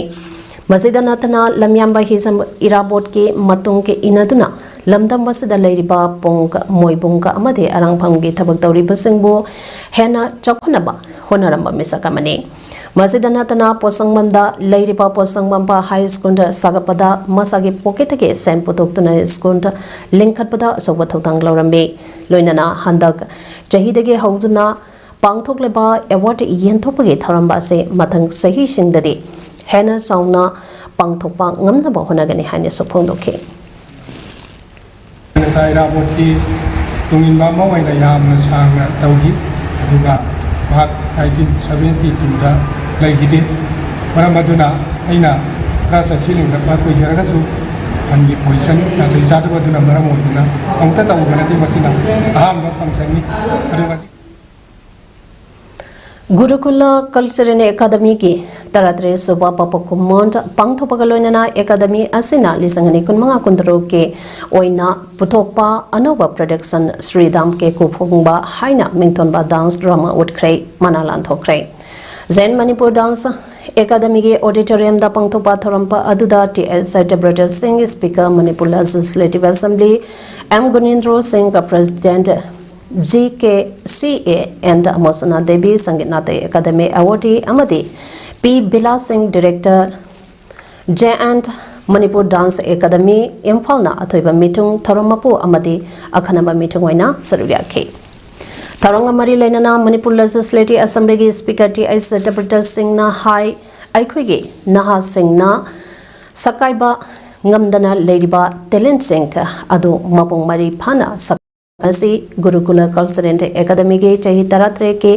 ꯃꯁꯤꯗ ꯅꯠꯇꯅ ꯂꯝꯌꯥꯝꯕ ꯍꯤꯖꯝ ꯏꯔꯥꯕꯣꯠꯀꯤ ꯃꯇꯨꯡ ꯏꯟꯅꯗꯨꯅ ꯂꯝꯗꯝ ꯑꯁꯤꯗ ꯂꯩꯔꯤꯕ ꯄꯨꯡ ꯃꯣꯏꯕꯨꯡ ꯑꯃꯗꯤ ꯑꯔꯥꯡꯐꯝꯒꯤ ꯊꯕꯛ ꯇꯧꯔꯤꯕꯁꯤꯡꯕꯨ ꯍꯦꯟꯅ ꯆꯥꯎꯈꯠꯅꯕ ꯍꯣꯠꯅꯔꯝꯕ ꯃꯤꯁꯛ ꯑꯃꯅꯤ꯫ ꯃꯁꯤꯗ ꯅꯠꯇꯅ ꯄꯣꯠꯁꯪꯕꯝꯗ ꯂꯩꯔꯤꯕ ꯄꯣꯠꯁꯪꯕꯝ ꯍꯥꯏ ꯁ꯭ꯀꯨꯜꯗ ꯁꯥꯒꯠꯄꯗ ꯃꯁꯥꯒꯤ ꯄꯣꯀꯦꯠꯇꯒꯤ ꯁꯦꯟ ꯄꯨꯊꯣꯛꯇꯨꯅ ꯁ꯭ꯀꯨꯜꯗ ꯂꯤꯡꯈꯠꯄꯗ ꯑꯆꯧꯕ ꯊꯧꯗꯥꯡ ꯂꯧꯔꯝꯃꯤ꯫ ꯂꯣꯏꯅꯅ ꯍꯟꯗꯛ ꯆꯍꯤꯗꯒꯤ ꯍꯧꯗꯨꯅ ꯄꯥꯡꯊꯣꯛꯂꯤꯕ ꯑꯦꯋꯥꯔꯗ ꯌꯦꯟꯊꯣꯛꯄꯒꯤ ꯊꯧꯔꯝ ꯑꯁꯤ ꯃꯊꯪ ꯆꯍꯤꯁꯤꯡꯗꯗꯤ ꯍꯦꯟꯅ ꯆꯥꯎꯅ ꯄꯥꯡꯊꯣꯛꯄ ꯉꯝꯅꯕ ꯍꯣꯠꯅꯒꯅꯤ ꯍꯥꯏꯅꯁꯨ ꯐꯣꯡꯗꯣꯛꯈꯤ꯫ ꯅꯦꯇꯥ ꯏꯔꯥꯕꯣꯠꯀꯤ ꯇꯨꯡꯏꯟꯕ ꯑꯃ ꯑꯣꯏꯅ ꯌꯥꯝꯅ ꯁꯥꯡꯅ ꯇꯧꯈꯤ꯫ ꯑꯗꯨꯒ ꯃꯍꯥꯛ ꯅꯥꯏꯟꯇꯤꯟ ꯁꯚꯦꯟꯇꯤ ꯇꯨꯗ ꯂꯩꯈꯤꯗꯦ꯫ ꯃꯔꯝ ꯑꯗꯨꯅ ꯑꯩꯅ ꯈꯔ ꯆꯠꯁꯤ ꯂꯤꯡꯈꯠꯄ ꯀꯨꯏꯖꯔꯒꯁꯨ ꯈꯟꯒꯤ ꯄꯣꯖꯤꯁꯟ ꯅꯥꯇꯩ ꯆꯥꯗꯕ ꯑꯗꯨꯅ ꯃꯔꯝ ꯑꯣꯏꯗꯨꯅ ꯑꯃꯨꯛꯇ ꯇꯧꯕ ꯅꯠꯇꯦ꯫ ꯃꯁꯤꯅ ꯑꯍꯥꯟꯕ ꯐꯪꯁꯟꯅꯤ꯫ ꯑꯗꯨꯒ ꯒꯨꯔꯨꯀꯨꯂ ꯀꯜꯆꯔꯦꯜ ꯑꯦꯀꯥꯗꯃꯤꯒꯤ ꯇꯔꯥꯇꯔꯦꯠ ꯁꯨꯕ ꯄꯄꯀꯨꯝꯃꯣꯟ ꯄꯥꯡꯊꯣꯛꯄꯒ ꯂꯣꯏꯅꯅ ꯑꯦꯀꯥꯗꯃꯤ ꯑꯁꯤꯅ ꯂꯤꯁꯤꯡ ꯑꯅꯤ ꯀꯨꯟꯃꯉꯥ ꯀꯨꯟꯇꯔꯨꯛꯀꯤ ꯑꯣꯏꯅ ꯄꯨꯊꯣꯛꯄ ꯑꯅꯧꯕ ꯄ꯭ꯔꯗꯛꯁꯟ ꯁ꯭ꯔꯤꯗꯥꯝ ꯀꯦꯀꯨ ꯐꯣꯡꯕ ꯍꯥꯏꯅ ꯃꯤꯡꯊꯣꯟꯕ ꯗꯥꯟꯁ ꯗ꯭ꯔꯃꯥ ꯎꯠꯈ꯭ꯔꯦ, ꯃꯅꯥ ꯂꯥꯟꯊꯣꯛꯈ꯭ꯔꯦ꯫ ꯖꯦꯟ ꯃꯅꯤꯄꯨꯔ ꯗꯥꯟꯁ ꯑꯦꯀꯥꯗꯃꯤꯒꯤ ꯑꯣꯗꯤꯇꯣꯔꯤꯌꯝꯗ ꯄꯥꯡꯊꯣꯛꯄ ꯊꯧꯔꯝ ꯑꯗꯨꯗ T S Satyabrata Singh, speaker Manipur legislative assembly, M Gunendro Singh, president G K C A N ꯃꯣꯁꯅꯥ Devi, ꯁꯪꯒꯤꯠ ꯅꯥꯇꯩ ꯑꯦꯀꯥꯗꯃꯤ ꯑꯦꯋꯥꯔꯗꯤ ꯑꯃꯗꯤ P Bila Singh, director, J N Manipur dance academy, ꯏꯝꯐꯥꯜꯅ ꯑꯊꯣꯏꯕ ꯃꯤꯊꯨꯡ, ꯊꯧꯔꯝ ꯃꯄꯨ ꯑꯃꯗꯤ ꯑꯈꯟꯅꯕ ꯃꯤꯊꯨꯡ ꯑꯣꯏꯅ ꯁꯔꯨꯛ ꯌꯥꯈꯤ꯫ ꯊꯧꯔꯝꯒ ꯃꯔꯤ ꯂꯩꯅꯅ ꯃꯅꯤꯄꯨꯔ ꯂꯦꯖꯤꯁꯂꯦꯇꯤꯚ ꯑꯦꯁꯦꯝꯕ꯭ꯂꯤꯒꯤ ꯁ꯭ꯄꯤꯀꯔ ꯇꯤ ꯑꯩꯆ ꯁꯇ꯭ꯌꯕ꯭ꯔꯇ ꯁꯤꯡꯅ ꯍꯥꯏ, ꯑꯩꯈꯣꯏꯒꯤ ꯅꯍꯥꯁꯤꯡꯅ ꯁꯛꯀꯥꯏꯕ ꯉꯝꯗꯅ ꯂꯩꯔꯤꯕ ꯇꯦꯂꯦꯟꯠꯁꯤꯡ ꯑꯗꯨ ꯃꯄꯨꯡ ꯃꯔꯩ ꯐꯥꯅ ꯁꯛ-, ꯑꯁꯤ ꯒꯨꯔꯨꯀꯨꯂ ꯀꯜꯆꯔꯦꯜ ꯑꯦꯀꯥꯗꯃꯤꯒꯤ ꯆꯍꯤ ꯇꯔꯥꯇꯔꯦꯠꯀꯤ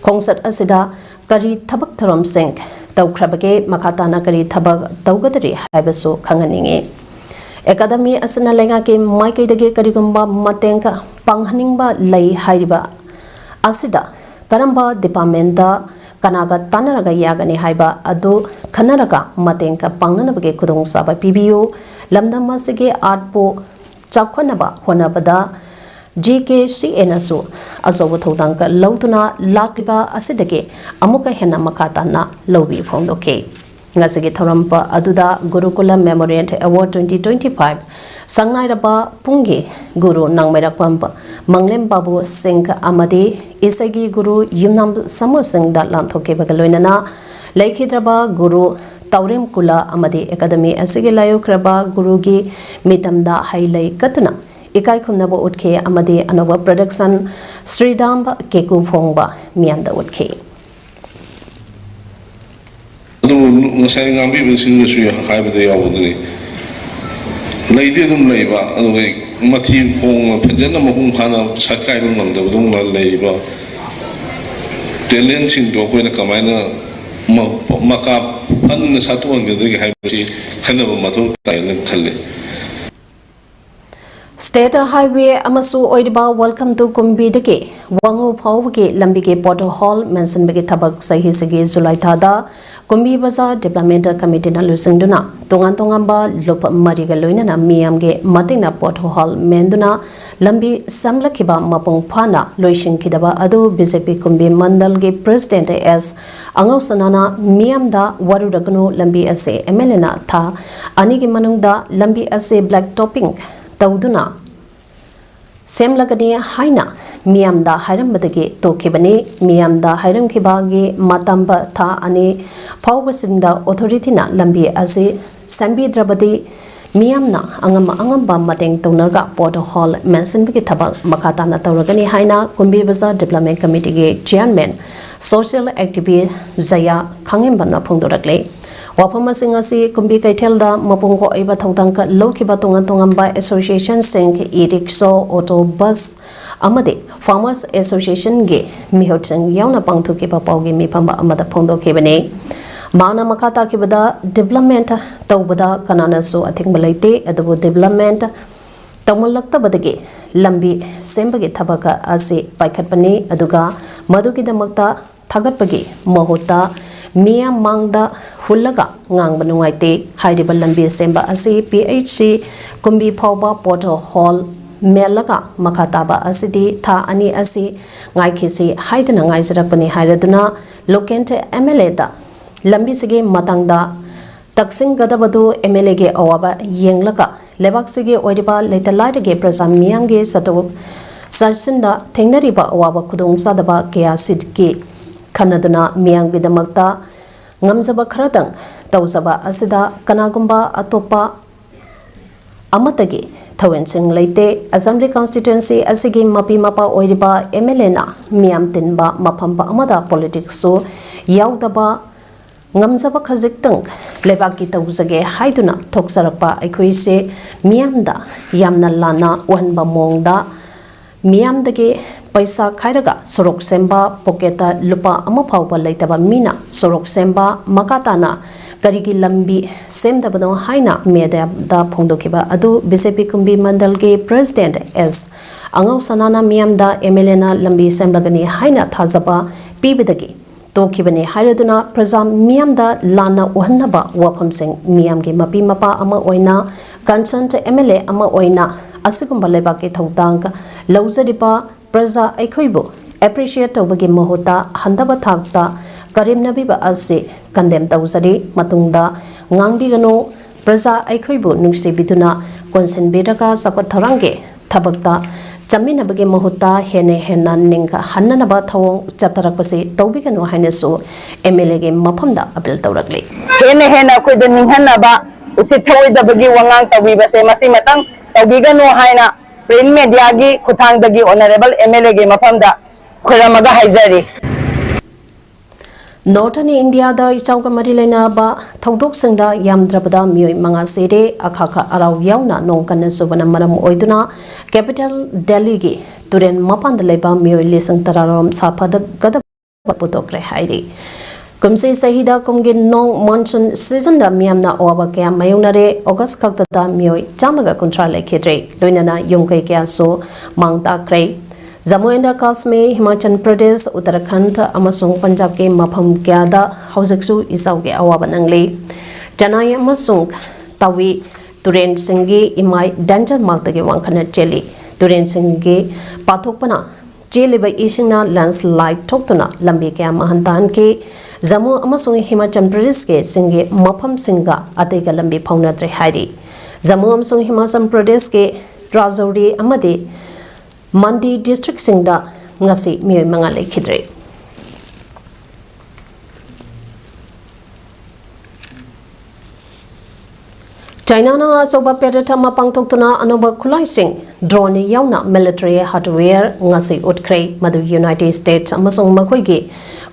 ꯈꯣꯡꯆꯠ ꯑꯁꯤꯗ ꯀꯔꯤ ꯊꯕꯛ ꯊꯧꯔꯝꯁꯤꯡ ꯇꯧꯈ꯭ꯔꯕꯒꯦ, ꯃꯈꯥ ꯇꯥꯅ ꯀꯔꯤ ꯊꯕꯛ ꯇꯧꯒꯗꯔꯤ ꯍꯥꯏꯕꯁꯨ ꯈꯪꯍꯟꯅꯤꯡꯏ꯫ ꯑꯦꯀꯥꯗꯃꯤ ꯑꯁꯤꯅ ꯂꯩꯉꯥꯛꯀꯤ ꯃꯥꯏꯀꯩꯗꯒꯤ ꯀꯔꯤꯒꯨꯝꯕ ꯃꯇꯦꯡ ꯄꯥꯡꯍꯟꯅꯤꯡꯕ ꯂꯩ ꯍꯥꯏꯔꯤꯕ ꯑꯁꯤꯗ ꯀꯔꯝꯕ ꯗꯤꯄꯥꯔꯠꯃꯦꯟꯗ ꯀꯅꯥꯒ ꯇꯥꯟꯅꯔꯒ ꯌꯥꯒꯅꯤ ꯍꯥꯏꯕ ꯑꯗꯨ ꯈꯟꯅꯔꯒ ꯃꯇꯦꯡ ꯄꯥꯡꯅꯅꯕꯒꯤ ꯈꯨꯗꯣꯡꯆꯥꯕ ꯄꯤꯕꯤꯌꯨ꯫ ꯂꯝꯗꯝ ꯑꯁꯤꯒꯤ ꯑꯥꯔꯠꯄꯨ ꯆꯥꯎꯈꯠꯅꯕ ꯍꯣꯠꯅꯕꯗ ꯖꯤ ꯀꯦ ꯁꯤ ꯑꯦꯅꯁꯨ ꯑꯆꯧꯕ ꯊꯧꯗꯥꯡ ꯂꯧꯗꯨꯅ ꯂꯥꯛꯂꯤꯕ ꯑꯁꯤꯗꯒꯤ ꯑꯃꯨꯛꯀ ꯍꯦꯟꯅ ꯃꯈꯥ ꯇꯥꯅ ꯂꯧꯕꯤꯌꯨ ꯐꯣꯡꯗꯣꯛꯈꯤ꯫ ꯉꯁꯤꯒꯤ ꯊꯧꯔꯝ ꯑꯗꯨꯗ Gurukulam memorial award twenty twenty five ꯁꯪꯅꯥꯏꯔꯕ ꯄꯨꯡꯒꯤ ꯒꯨꯔꯨ ꯅꯥꯡꯃꯩꯔꯥꯛꯄꯝ ꯃꯪꯂꯦꯝ ꯕꯥꯕꯨ ꯁꯤꯡ ꯑꯃꯗꯤ ꯏꯁꯩꯒꯤ ꯒꯨꯔꯨ ꯌꯨꯝꯅꯥꯝ ꯁꯥꯃꯨ ꯁꯤꯡꯗ ꯂꯥꯟꯊꯣꯛꯈꯤꯕꯒ ꯂꯣꯏꯅꯅ ꯂꯩꯈꯤꯗ꯭ꯔꯕ ꯒꯨꯔꯨ ꯇꯥꯎꯔꯦꯝ ꯀꯨꯂꯥ ꯑꯃꯗꯤ ꯑꯦꯀꯥꯗꯃꯤ ꯑꯁꯤꯒꯤ ꯂꯥꯏꯑꯣꯏꯈ꯭ꯔꯕ ꯒꯨꯔꯨꯒꯤ ꯃꯤꯇꯝꯗ ꯍꯩ ꯂꯩ ꯀꯠꯇꯨꯅ ꯏꯀꯥꯏ ꯈꯨꯝꯅꯕ ꯎꯠꯈꯤ ꯑꯃꯗꯤ ꯑꯅꯧꯕ ꯄ꯭ꯔꯗꯛꯁꯟ ꯁ꯭ꯔꯤꯗꯥꯝ ꯀꯦꯀꯨ ꯐꯣꯡꯕ ꯃꯤꯌꯥꯝꯗ ꯎꯠꯈꯤ꯫ ꯑꯗꯨꯕꯨ ꯉꯁꯥꯏ ꯉꯥꯡꯕꯤꯕꯁꯤꯡꯅꯁꯨ ꯍꯥꯏꯕꯗ ꯌꯥꯎꯕꯗꯨꯅꯤ꯫ ꯂꯩꯗꯤ ꯑꯗꯨꯝ ꯂꯩꯕ, ꯑꯗꯨꯒ ꯃꯊꯤ ꯈꯣꯡꯅ ꯐꯖꯅ ꯃꯄꯨꯡ ꯐꯥꯅ ꯁꯛꯀꯥꯏꯕ ꯉꯝꯗꯕꯗꯧꯅ ꯂꯩꯔꯤꯕ ꯇꯦꯂꯦꯟꯁꯤꯡꯗꯣ ꯑꯩꯈꯣꯏꯅ ꯀꯃꯥꯏꯅ ꯃ-, ꯃꯀꯥ ꯐꯟꯅ ꯁꯥꯠꯇꯣꯛꯍꯟꯒꯗꯒꯦ ꯍꯥꯏꯕꯁꯤ ꯈꯟꯅꯕ ꯃꯊꯧ ꯇꯥꯏꯅ ꯈꯜꯂꯤ꯫ State Highway ꯑꯃꯁꯨ ꯑꯣꯏꯔꯤꯕ Welcome to ꯀꯨꯝꯕꯤꯗꯒꯤ ꯋꯥꯉꯨ ꯐꯥꯎꯕꯒꯤ ꯂꯝꯕꯤꯒꯤ pothole ꯃꯦꯟꯁꯤꯟꯕꯒꯤ ꯊꯕꯛ ꯆꯍꯤꯁꯤꯒꯤ ꯖꯨꯂꯥꯏ ꯊꯥꯗ ꯀꯨꯝꯕꯤ ꯕꯖꯥꯔ Development Committeeꯅ ꯂꯨꯆꯤꯡꯗꯨꯅ ꯇꯣꯉꯥꯟ ꯇꯣꯉꯥꯟꯕ ꯂꯨꯞ ꯃꯔꯤꯒ ꯂꯣꯏꯅꯅ ꯃꯤꯌꯥꯝꯒꯤ ꯃꯇꯦꯡꯅ pothole ꯃꯦꯟꯗꯨꯅ ꯂꯝꯕꯤ ꯁꯦꯝꯂꯛꯈꯤꯕ ꯃꯄꯨꯡ ꯐꯥꯅ ꯂꯣꯏꯁꯤꯟꯈꯤꯗꯕ ꯑꯗꯨ BJP ꯀꯨꯝꯕꯤ ꯃꯟꯗꯜꯒꯤ President S ꯑꯉꯧꯁꯅꯥꯅ ꯃꯤꯌꯥꯝꯗ ꯋꯥꯔꯨꯔꯒꯅꯨ, ꯂꯝꯕꯤ ꯑꯁꯤ MLAꯅ ꯊꯥ ꯑꯅꯤꯒꯤ ꯃꯅꯨꯡꯗ ꯂꯝꯕꯤ ꯑꯁꯤ black topping ꯇꯧꯗꯨꯅ ꯁꯦꯝꯂꯒꯅꯤ ꯍꯥꯏꯅ ꯃꯤꯌꯥꯝꯗ ꯍꯥꯏꯔꯝꯕꯗꯒꯤ ꯇꯣꯛꯈꯤꯕꯅꯤ꯫ ꯃꯤꯌꯥꯝꯗ ꯍꯥꯏꯔꯝꯈꯤꯕꯒꯤ ꯃꯇꯝꯕ ꯊꯥ ꯑꯅꯤ ꯐꯥꯎꯕꯁꯤꯡꯗ authorityꯅ ꯂꯝꯕꯤ ꯑꯁꯤ ꯁꯦꯝꯕꯤꯗ꯭ꯔꯕꯗꯤ ꯃꯤꯌꯥꯝꯅ ꯑꯉꯝ ꯑꯉꯝꯕ ꯃꯇꯦꯡ ꯇꯧꯅꯔꯒ pothole ꯃꯦꯟꯁꯤꯟꯕꯒꯤ ꯊꯕꯛ ꯃꯈꯥ ꯇꯥꯅ ꯇꯧꯔꯒꯅꯤ ꯍꯥꯏꯅ ꯀꯨꯝꯕꯤ ꯕꯖꯥꯔ Development Committeeꯒꯤ Chairman Social Activist ꯖꯌꯥ ꯈꯥꯡꯉꯦꯝꯕꯝꯅ ꯐꯣꯡꯗꯣꯔꯛꯂꯤ꯫ ꯋꯥꯐꯝꯁꯤꯡ ꯑꯁꯤ ꯀꯨꯝꯕꯤ ꯀꯩꯊꯦꯜꯗ ꯃꯄꯨꯡ ꯑꯣꯏꯕ ꯊꯧꯗꯥꯡ ꯂꯧꯈꯤꯕ ꯇꯣꯉꯥꯟ ꯇꯣꯉꯥꯟꯕ associationꯁꯤꯡ, e-rickshaw, auto, bus ꯑꯃꯗꯤ Farmers Associationꯒꯤ ꯃꯤꯍꯨꯠꯁꯤꯡ ꯌꯥꯎꯅ ꯄꯥꯡꯊꯣꯛꯈꯤꯕ ꯄꯥꯎꯒꯤ ꯃꯤꯐꯝ ꯑꯃꯗ ꯐꯣꯡꯗꯣꯛꯈꯤꯕꯅꯤ꯫ ꯃꯍꯥꯛꯅ ꯃꯈꯥ ꯇꯥꯈꯤꯕꯗ, development ꯇꯧꯕꯗ ꯀꯅꯥꯅꯁꯨ ꯑꯊꯤꯡꯕ ꯂꯩꯇꯦ, ꯑꯗꯨꯕꯨ development ꯇꯧꯃꯜꯂꯛꯇꯕꯗꯒꯤ ꯂꯝꯕꯤ ꯁꯦꯝꯕꯒꯤ ꯊꯕꯛ ꯑꯁꯤ ꯄꯥꯏꯈꯠꯄꯅꯤ, ꯑꯗꯨꯒ ꯃꯗꯨꯒꯤꯗꯃꯛꯇ ꯊꯥꯒꯠꯄꯒꯤ ꯃꯍꯨꯠꯇ ꯃꯤꯌꯥꯝ ꯃꯥꯡꯗ ꯍꯨꯜꯂꯒ ꯉꯥꯡꯕ ꯅꯨꯡꯉꯥꯏꯇꯦ꯫ ꯍꯥꯏꯔꯤꯕ ꯂꯝꯕꯤ ꯁꯦꯝꯕ ꯑꯁꯤ PHC ꯀꯨꯝꯕꯤ ꯐꯥꯎꯕ pothole ꯃꯦꯜꯂꯒ ꯃꯈꯥ ꯇꯥꯕ ꯑꯁꯤꯗꯤ ꯊꯥ ꯑꯅꯤ ꯑꯁꯤ ꯉꯥꯏꯈꯤꯁꯤ ꯍꯥꯏꯗꯨꯅ ꯉꯥꯏꯖꯔꯛꯄꯅꯤ ꯍꯥꯏꯔꯗꯨꯅ Locate MLAꯗ ꯂꯝꯕꯤꯁꯤꯒꯤ ꯃꯇꯥꯡꯗ ꯇꯛꯁꯤꯟꯒꯗꯕꯗꯨ MLAꯒꯤ ꯑꯋꯥꯕ ꯌꯦꯡꯂꯒ ꯂꯩꯕꯥꯛꯁꯤꯒꯤ ꯑꯣꯏꯔꯤꯕ ꯂꯩꯇ ꯂꯥꯏꯔꯒꯤ ꯄ꯭ꯔꯖꯥ ꯃꯤꯌꯥꯝꯒꯤ ꯆꯠꯊꯣꯛ ꯆꯠꯁꯤꯟꯗ ꯊꯦꯡꯅꯔꯤꯕ ꯑꯋꯥꯕ ꯈꯨꯗꯣꯡꯆꯥꯗꯕ ꯀꯌꯥꯁꯤꯒꯤ ꯈꯟꯅꯗꯨꯅ ꯃꯤꯌꯥꯝꯒꯤꯗꯃꯛꯇ ꯉꯝꯖꯕ ꯈꯔꯗꯪ ꯇꯧꯖꯕ ꯑꯁꯤꯗ ꯀꯅꯥꯒꯨꯝꯕ ꯑꯇꯣꯞꯄ ꯑꯃꯠꯇꯒꯤ ꯊꯧꯑꯣꯏꯟꯁꯤꯡ ꯂꯩꯇꯦ꯫ Assembly constituency ꯑꯁꯤꯒꯤ ꯃꯄꯤ ꯃꯄꯥ ꯑꯣꯏꯔꯤꯕ MLAꯅ ꯃꯤꯌꯥꯝ ꯇꯤꯟꯕ ꯃꯐꯝ ꯑꯃꯗ politicsꯁꯨ ꯌꯥꯎꯗꯕ, ꯉꯝꯖꯕ ꯈꯖꯤꯛꯇꯪ ꯂꯩꯕꯥꯛꯀꯤ ꯇꯧꯖꯒꯦ ꯍꯥꯏꯗꯨꯅ ꯊꯣꯛꯆꯔꯛꯄ ꯑꯩꯈꯣꯏꯁꯦ ꯃꯤꯌꯥꯝꯗ ꯌꯥꯝꯅ ꯂꯥꯟꯅ ꯎꯍꯟꯕ ꯃꯑꯣꯡꯗ ꯃꯤꯌꯥꯝꯗꯒꯤ ꯄꯩꯁꯥ ꯈꯥꯏꯔꯒ ꯁꯣꯔꯣꯛ ꯁꯦꯝꯕ, pocketꯇ ꯂꯨꯄꯥ ꯑꯃ ꯐꯥꯎꯕ ꯂꯩꯇꯕ ꯃꯤꯅ ꯁꯣꯔꯣꯛ ꯁꯦꯝꯕ, ꯃꯈꯥ ꯇꯥꯅ ꯀꯔꯤꯒꯤ ꯂꯝꯕꯤ ꯁꯦꯝꯗꯕꯅꯣ ꯍꯥꯏꯅ ꯃꯦꯗꯤꯌꯥꯗ ꯐꯣꯡꯗꯣꯛꯈꯤꯕ ꯑꯗꯨ ꯕꯤ ꯖꯦ ꯄꯤ ꯀꯨꯝꯕꯤ ꯃꯟꯗꯜꯒꯤ ꯄ꯭ꯔꯦꯁꯤꯗꯦꯟꯠ ꯑꯦꯁ ꯑꯉꯧ ꯁꯅꯥꯅ ꯃꯤꯌꯥꯝꯗ ꯑꯦꯝ ꯑꯦꯜ ꯑꯦꯅ ꯂꯝꯕꯤ ꯁꯦꯝꯂꯒꯅꯤ ꯍꯥꯏꯅ ꯊꯥꯖꯕ ꯄꯤꯕꯗꯒꯤ ꯇꯣꯛꯈꯤꯕꯅꯤ ꯍꯥꯏꯔꯗꯨꯅ ꯄ꯭ꯔꯖꯥ ꯃꯤꯌꯥꯝꯗ ꯂꯥꯟꯅ ꯎꯍꯟꯅꯕ ꯋꯥꯐꯝꯁꯤꯡ ꯃꯤꯌꯥꯝꯒꯤ ꯃꯄꯤ ꯃꯄꯥ ꯑꯃ ꯑꯣꯏꯅ, ꯀꯟꯁꯔꯟ ꯑꯦꯝ ꯑꯦꯜ ꯑꯦ ꯑꯃ ꯑꯣꯏꯅ ꯑꯁꯤꯒꯨꯝꯕ ꯂꯩꯕꯥꯛꯀꯤ ꯊꯧꯗꯥꯡ ꯂꯧꯖꯔꯤꯕ ꯄ꯭ꯔꯖꯥ ꯑꯩꯈꯣꯏꯕꯨ ꯑꯦꯄ꯭ꯔꯤꯁꯤꯌꯦꯠ ꯇꯧꯕꯒꯤ ꯃꯍꯨꯠꯇ ꯍꯟꯊꯕ ꯊꯥꯛꯇ ꯀꯔꯦꯝꯅꯕꯤꯕ ꯑꯁꯤ ꯀꯟꯗꯦꯝ ꯇꯧꯖꯔꯤ꯫ ꯃꯇꯨꯡꯗ ꯉꯥꯡꯕꯤꯒꯅꯨ꯫ ꯄ꯭ꯔꯖꯥ ꯑꯩꯈꯣꯏꯕꯨ ꯅꯨꯡꯁꯤꯕꯤꯗꯨꯅ ꯀꯣꯟꯁꯤꯟꯕꯤꯔꯒ ꯆꯥꯎꯈꯠ ꯊꯧꯔꯥꯡꯒꯤ ꯊꯕꯛꯇ ꯆꯠꯃꯤꯟꯅꯕꯒꯤ ꯃꯍꯨꯠꯇ ꯍꯦꯟꯅ ꯍꯦꯟꯅ ꯅꯤꯡꯍꯟꯅꯅꯕ ꯊꯧꯑꯣꯡ ꯆꯠꯊꯔꯛꯄꯁꯤ ꯇꯧꯕꯤꯒꯅꯨ ꯍꯥꯏꯅꯁꯨ ꯑꯦꯝ ꯑꯦꯜ ꯑꯦꯒꯤ ꯃꯐꯝꯗ ꯑꯄꯤꯜ ꯇꯧꯔꯛꯂꯤ꯫ ꯍꯦꯟꯅ ꯍꯦꯟꯅ ꯑꯩꯈꯣꯏꯗ ꯅꯤꯡꯍꯟꯅꯕ, ꯎꯁꯤꯠ ꯊꯑꯣꯏꯗꯕꯒꯤ ꯋꯥꯉꯥꯡ ꯇꯧꯕꯤꯕꯁꯦ ꯃꯁꯤ ꯃꯇꯪ ꯇꯧꯕꯤꯒꯅꯨ ꯍꯥꯏꯅ ꯄ꯭ꯔꯤꯟꯠ ꯃꯦꯗꯤꯌꯥꯒꯤ ꯈꯨꯠꯊꯥꯡꯗꯒꯤ ꯑꯣꯅꯔꯦꯕꯜ ꯑꯦꯝ ꯑꯦꯜ ꯑꯦꯒꯤ ꯃꯐꯝꯗ ꯈꯨꯔꯝꯃꯒ ꯍꯥꯏꯖꯔꯤ꯫ ꯅꯣꯔꯠ ꯏꯁ꯭ꯠ ꯏꯟꯗꯤꯌꯥꯗ ꯏꯆꯥꯎꯒ ꯃꯔꯤ ꯂꯩꯅꯕ ꯊꯧꯗꯣꯛꯁꯤꯡꯗ ꯌꯥꯝꯗ꯭ꯔꯕꯗ ꯃꯤꯑꯣꯏ ꯃꯉꯥ ꯁꯤꯔꯦ꯫ ꯑꯈꯥꯈ ꯑꯔꯥꯎ ꯌꯥꯎꯅ ꯅꯣꯡ ꯀꯟꯅ ꯆꯨꯕꯅ ꯃꯔꯝ ꯑꯣꯏꯗꯨꯅ ꯀꯦꯄꯤꯇꯦꯜ ꯗꯦꯜꯂꯤꯒꯤ ꯇꯨꯔꯦꯜ ꯃꯄꯥꯟꯗ ꯂꯩꯕ ꯃꯤꯑꯣꯏ ꯂꯤꯁꯤꯡ ꯇꯔꯥꯔꯣꯝ ꯁꯥꯐꯒꯗꯕ ꯄꯨꯊꯣꯛꯈ꯭ꯔꯦ ꯍꯥꯏꯔꯤ꯫ ꯀꯨꯝꯁꯤ ꯆꯍꯤꯗ ꯀꯨꯝꯒꯤ ꯅꯣꯡ ꯃꯣꯟꯁꯨꯟ ꯁꯤꯖꯟꯗ ꯃꯤꯌꯥꯝꯅ ꯑꯋꯥꯕ ꯀꯌꯥ ꯃꯥꯌꯣꯛꯅꯔꯦ꯫ ꯑꯣꯒꯁ꯭ꯠ ꯈꯛꯇꯗ ꯃꯤꯑꯣꯏ ꯆꯥꯝꯃꯒ ꯀꯨꯟꯊ꯭ꯔꯥ ꯂꯩꯈꯤꯗ꯭ꯔꯦ, ꯂꯣꯏꯅꯅ ꯌꯨꯝ ꯀꯩ ꯀꯌꯥꯁꯨ ꯃꯥꯡ ꯇꯥꯛꯈ꯭ꯔꯦ꯫ ꯖꯝꯃꯨ ꯑꯦꯟ ꯀꯥꯁꯃꯤꯔ, ꯍꯤꯃꯥꯆꯜ ꯄ꯭ꯔꯗꯦꯁ, ꯎꯠꯇꯔꯥꯈꯟꯗ ꯑꯃꯁꯨꯡ ꯄꯟꯖꯥꯕꯀꯤ ꯃꯐꯝ ꯀꯌꯥꯗ ꯍꯧꯖꯤꯛꯁꯨ ꯏꯆꯥꯎꯒꯤ ꯑꯋꯥꯕ ꯅꯪꯂꯤ꯫ ꯆꯦꯟꯅꯥꯏ ꯑꯃꯁꯨꯡ ꯇꯥꯋꯤ ꯇꯨꯔꯦꯜꯁꯤꯡꯒꯤ ꯏꯃꯥꯏ ꯗꯦꯟꯖꯔ ꯃꯥꯔꯛꯇꯒꯤ ꯋꯥꯡꯈꯠꯅ ꯆꯦꯜꯂꯤ꯫ ꯇꯨꯔꯦꯜꯁꯤꯡꯒꯤ ꯄꯥꯊꯣꯛꯄꯅ ꯆꯦꯜꯂꯤꯕ ꯏꯁꯤꯡꯅ ꯂꯦꯟꯁꯂꯥꯏꯗ ꯊꯣꯛꯇꯨꯅ ꯂꯝꯕꯤ ꯀꯌꯥ ꯃꯥꯡꯍꯟ ꯇꯥꯍꯟꯈꯤ꯫ ꯖꯝꯃꯨ ꯑꯃꯁꯨꯡ ꯍꯤꯃꯥꯆꯜ ꯄ꯭ꯔꯗꯦꯁꯀꯤ ꯆꯤꯡꯒꯤ ꯃꯐꯝꯁꯤꯡꯒ ꯑꯇꯩꯒ ꯂꯝꯕꯤ ꯐꯥꯎꯅꯗ꯭ꯔꯦ ꯍꯥꯏꯔꯤ꯫ ꯖꯝꯃꯨ ꯑꯃꯁꯨꯡ ꯍꯤꯃꯥꯆꯜ ꯄ꯭ꯔꯗꯦꯁꯀꯤ ꯔꯥꯖꯧꯔꯤ ꯑꯃꯗꯤ ꯃꯟꯗꯤ ꯗꯤꯁꯇ꯭ꯔꯤꯛꯁꯤꯡꯗ ꯉꯁꯤ ꯃꯤꯑꯣꯏ ꯃꯉꯥ ꯂꯩꯈꯤꯗ꯭ꯔꯦ꯫ ꯆꯥꯏꯅꯥꯅ ꯑꯆꯧꯕ ꯄꯦꯔꯦꯗ ꯑꯃ ꯄꯥꯡꯊꯣꯛꯇꯨꯅ ꯑꯅꯧꯕ ꯈꯨꯠꯂꯥꯏꯁꯤꯡ, ꯗ꯭ꯔꯣꯟ ꯌꯥꯎꯅ ꯃꯤꯂꯤꯇꯔꯤ ꯍꯥꯔꯗꯋꯦꯌꯔ ꯉꯁꯤ ꯎꯠꯈ꯭ꯔꯦ꯫ ꯃꯗꯨ ꯌꯨꯅꯥꯏꯇꯦꯗ ꯁ꯭ꯇꯦꯠꯁ ꯑꯃꯁꯨꯡ ꯃꯈꯣꯏꯒꯤ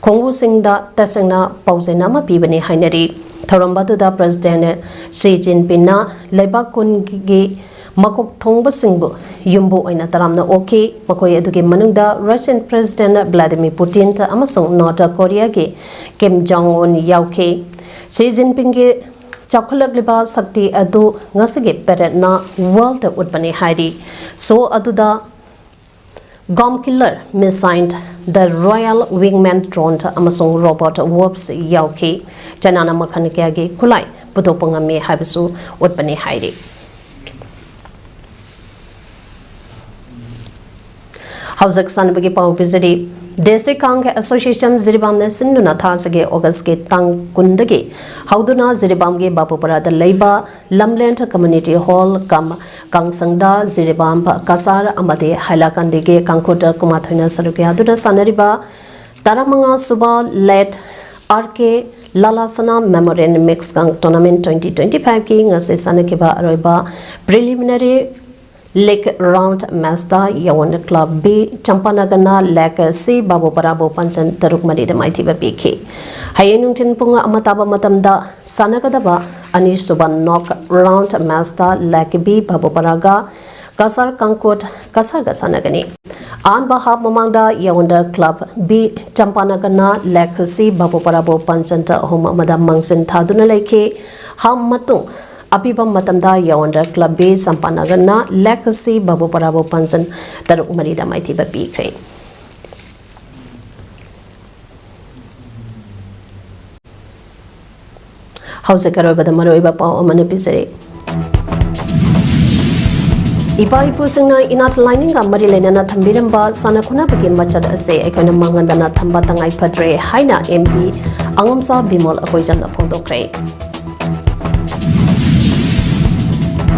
ꯈꯣꯡꯕꯨꯁꯤꯡꯗ ꯇꯁꯦꯡꯅ ꯄꯥꯎꯖꯦꯜ ꯑꯃ ꯄꯤꯕꯅꯤ ꯍꯥꯏꯅꯔꯤ꯫ ꯊꯧꯔꯝ ꯑꯗꯨꯗ ꯄ꯭ꯔꯦꯁꯤꯗꯦꯟꯠ ꯁꯤ ꯖꯤꯟꯄꯤꯡꯅ ꯂꯩꯕꯥꯛ ꯀꯨꯟꯒꯤ ꯃꯀꯣꯛ ꯊꯣꯡꯕꯁꯤꯡꯕꯨ ꯌꯨꯝꯕꯨ ꯑꯣꯏꯅ ꯇꯔꯥꯝꯅ ꯑꯣꯛꯈꯤ꯫ ꯃꯈꯣꯏ ꯑꯗꯨꯒꯤ ꯃꯅꯨꯡꯗ ꯔꯁꯤꯌꯟ ꯄ꯭ꯔꯦꯁꯤꯗꯦꯟꯠ ꯚ꯭ꯂꯥꯗꯤꯃꯤꯔ ꯄꯨꯇꯤꯟ ꯑꯃꯁꯨꯡ ꯅꯣꯔꯠ ꯀꯣꯔꯤꯌꯥꯒꯤ ꯀꯤꯝ ꯖꯣꯡ ꯎꯟ ꯌꯥꯎꯈꯤ꯫ ꯁꯤ ꯖꯤꯟꯄꯤꯡꯒꯤ ꯆꯥꯎꯈꯠꯂꯛꯂꯤꯕ ꯁꯛꯇꯤ ꯑꯗꯨ ꯉꯁꯤꯒꯤ ꯄꯦꯔꯦꯗꯅ ꯋꯥꯔꯜꯗ ꯎꯠꯄꯅꯤ ꯍꯥꯏꯔꯤ꯫ ꯁꯣ ꯑꯗꯨꯗ ꯒꯝ ꯀꯤꯂꯔ ꯃꯤꯁꯥꯏꯜ, ꯗ ꯔꯣꯌꯦꯜ ꯋꯤꯡꯃꯦꯟ ꯗ꯭ꯔꯣꯟ ꯑꯃꯁꯨꯡ ꯔꯣꯕꯣꯠ ꯋꯣꯞꯁ ꯌꯥꯎꯈꯤ꯫ ꯆꯥꯏꯅꯥꯅ ꯃꯈꯜ ꯀꯌꯥꯒꯤ ꯈꯨꯠꯂꯥꯏ ꯄꯨꯊꯣꯛꯄ ꯉꯝꯃꯤ ꯍꯥꯏꯕꯁꯨ ꯎꯠꯄꯅꯤ ꯍꯥꯏꯔꯤ꯫ ꯍꯧꯖꯤꯛ ꯁꯥꯟꯅꯕꯒꯤ ꯄꯥꯎ ꯄꯤꯖꯔꯤ꯫ ꯗꯤꯁꯇ꯭ꯔꯤꯛ ꯀꯥꯡ ꯑꯦꯁꯣꯁꯤꯌꯦꯁꯟ ꯖꯤꯔꯤꯕꯥꯝꯅ ꯁꯤꯟꯗꯨꯅ ꯊꯥꯁꯤꯒꯤ ꯑꯣꯒꯁꯀꯤ ꯇꯥꯡ ꯀꯨꯟꯗꯒꯤ ꯍꯧꯗꯨꯅ ꯖꯤꯔꯤꯕꯥꯝꯒꯤ ꯕꯥꯕꯨꯄꯔꯥꯗ ꯂꯩꯕ ꯂꯝꯂꯦꯟ ꯀꯝꯃ꯭ꯌꯨꯅꯤꯇꯤ ꯍꯣꯜ ꯀꯝ ꯀꯥꯡꯁꯪꯗ ꯖꯤꯔꯤꯕꯥꯝ ꯀꯁꯥꯔ ꯑꯃꯗꯤ ꯍꯥꯏꯂꯥꯀꯟꯗꯤꯒꯤ ꯀꯥꯡꯈꯨꯠ ꯀꯨꯟꯃꯥꯊꯣꯏꯅ ꯁꯔꯨꯛ ꯌꯥꯗꯨꯅ ꯁꯥꯟꯅꯔꯤꯕ ꯇꯔꯥꯃꯉꯥ ꯁꯨꯕ ꯂꯦꯠ ꯑꯥꯔ ꯀꯦ ꯂꯥꯂꯥꯁꯅꯥ ꯃꯦꯃꯣꯔꯤꯌꯦꯜ ꯃꯤꯛꯁ ꯀꯥꯡ ꯇꯣꯔꯅꯥꯃꯦꯟ ꯇ꯭ꯋꯦꯟꯇꯤ ꯇ꯭ꯋꯦꯟꯇꯤ ꯐꯥꯏꯚꯀꯤ ꯉꯁꯤ ꯁꯥꯟꯅꯈꯤꯕ ꯑꯔꯣꯏꯕ ꯄ꯭ꯔꯤꯂꯤꯃꯤꯅꯔꯤ ꯂꯤꯒ ꯔꯥꯎꯟꯗ ꯃꯦꯆꯇ ꯌꯥꯋꯟ ꯀ꯭ꯂꯕ ꯕꯤ ꯆꯝꯄꯥꯅꯒꯔꯅ ꯂꯦꯛ ꯁꯤ ꯕꯥꯕꯨꯄꯔꯥꯕꯨ ꯄꯟꯆꯟ ꯇꯔꯨꯛ ꯃꯔꯤꯗ ꯃꯥꯏꯊꯤꯕ ꯄꯤꯈꯤ꯫ ꯍꯌꯦꯡ ꯅꯨꯡꯊꯤꯜ ꯄꯨꯡ ꯑꯃ ꯇꯥꯕ ꯃꯇꯝꯗ ꯁꯥꯟꯅꯒꯗꯕ ꯑꯅꯤꯁꯨꯕ ꯅꯣꯛ ꯔꯥꯎꯟꯗ ꯃꯦꯆꯇ ꯂꯦꯛ ꯕꯤ ꯕꯥꯕꯨꯄꯔꯥꯒ ꯀꯁꯥꯔ ꯀꯥꯡꯀꯨꯠ ꯀꯁꯥꯔꯒ ꯁꯥꯟꯅꯒꯅꯤ꯫ ꯑꯍꯥꯟꯕ ꯍꯥꯞ ꯃꯃꯥꯡꯗ ꯌꯥꯋꯟꯗ ꯀ꯭ꯂꯕ ꯕꯤ ꯆꯝꯄꯥꯅꯒꯔꯅ ꯂꯦꯛ ꯁꯤ ꯕꯥꯕꯨꯄꯔꯥꯕꯨ ꯄꯟꯆꯟꯇ ꯑꯍꯨꯝ ꯑꯃꯗ ꯃꯥꯡꯖꯤꯟ ꯊꯥꯗꯨꯅ ꯂꯩꯈꯤ꯫ ꯍꯥꯞ ꯃꯇꯨꯡ ꯑꯄꯤꯕ ꯃꯇꯝꯗ ꯌꯥꯋꯟꯗ ꯀ꯭ꯂꯕ ꯕꯤ ꯆꯝꯄꯥꯅꯒꯔꯅ ꯂꯦꯛ ꯁꯤ ꯕꯥꯕꯨꯄꯔꯥꯕꯨ ꯄꯟꯆꯟ ꯇꯔꯨꯛ ꯃꯔꯤꯗ ꯃꯥꯏꯊꯤꯕ ꯄꯤꯈ꯭ꯔꯦ꯫ ꯍꯧꯖꯤꯛ ꯑꯔꯣꯏꯕꯗ ꯃꯔꯨꯑꯣꯏꯕ ꯄꯥꯎ ꯑꯃꯅ ꯄꯤꯖꯔꯤ꯫ ꯏꯄꯥ ꯏꯄꯨꯁꯤꯡꯅ ꯏꯅꯥꯠ ꯂꯥꯏꯅꯤꯡꯒ ꯃꯔꯤ ꯂꯩꯅꯅ ꯊꯝꯕꯤꯔꯝꯕ ꯁꯥꯟꯅ ꯈꯣꯠꯅꯕꯒꯤ ꯃꯆꯠ ꯑꯁꯤ ꯑꯩꯈꯣꯏꯅ ꯃꯥꯡꯍꯟꯗꯅ ꯊꯝꯕ ꯇꯉꯥꯏ ꯐꯗ꯭ꯔꯦ ꯍꯥꯏꯅ ꯑꯦꯝ ꯄꯤ ꯑꯉꯝꯆꯥ ꯕꯤꯃꯣꯜ ꯑꯀꯣꯏꯖꯝꯅ ꯐꯣꯡꯗꯣꯛꯈ꯭ꯔꯦ꯫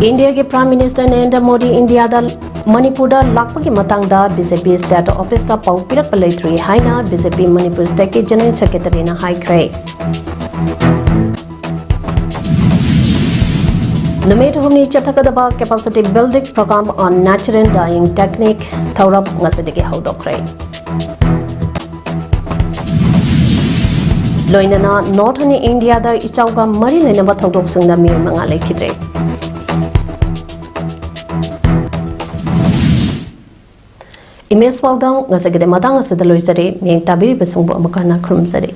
ꯏꯟꯗꯤꯌꯥꯒꯤ ꯄ꯭ꯔꯥꯏꯝ ꯃꯤꯅꯤꯁꯇꯔ ꯅꯔꯦꯟꯗ꯭ꯔ ꯃꯣꯗꯤ ꯏꯟꯗꯤꯌꯥꯗ, ꯃꯅꯤꯄꯨꯔꯗ ꯂꯥꯛꯄꯒꯤ ꯃꯇꯥꯡꯗ ꯕꯤ ꯖꯦ ꯄꯤ ꯁ꯭ꯇꯦꯠ ꯑꯣꯐꯤꯁꯇ ꯄꯥꯎ ꯄꯤꯔꯛꯄ ꯂꯩꯇ꯭ꯔꯤ ꯍꯥꯏꯅ ꯕꯤ ꯖꯦ ꯄꯤ ꯃꯅꯤꯄꯨꯔ ꯁ꯭ꯇꯦꯠꯀꯤ ꯖꯦꯅꯔꯦꯜ ꯁꯦꯀ꯭ꯔꯦꯇꯔꯤꯅ ꯍꯥꯏꯈ꯭ꯔꯦ꯫ ꯅꯨꯃꯤꯠ ꯍꯨꯝꯅꯤ ꯆꯠꯊꯒꯗꯕ Capacity Building Program on Natural Dyeing Technique ꯊꯧꯔꯝ ꯉꯁꯤꯗꯒꯤ ꯍꯧꯗꯣꯛꯈ꯭ꯔꯦ꯫ ꯂꯣꯏꯅꯅ Northern India ꯗ ꯏꯆꯥꯎꯒ ꯃꯔꯤ ꯂꯩꯅꯕ ꯊꯧꯗꯣꯛꯁꯤꯡꯗ ꯃꯤꯑꯣꯏ ꯃꯉꯥ ꯂꯩꯈꯤꯗ꯭ꯔꯦ꯫ ꯏꯃꯦꯖ ꯄꯥꯎꯗꯝ ꯉꯁꯤꯒꯤꯗꯤ ꯃꯇꯥꯡ ꯑꯁꯤꯗ ꯂꯣꯏꯖꯔꯦ꯫ ꯃꯤꯠꯌꯦꯡ ꯇꯥꯕꯤꯔꯤꯕꯁꯤꯡꯕꯨ ꯑꯃꯨꯛ ꯍꯟꯅ ꯈꯨꯔꯨꯝꯖꯔꯤ꯫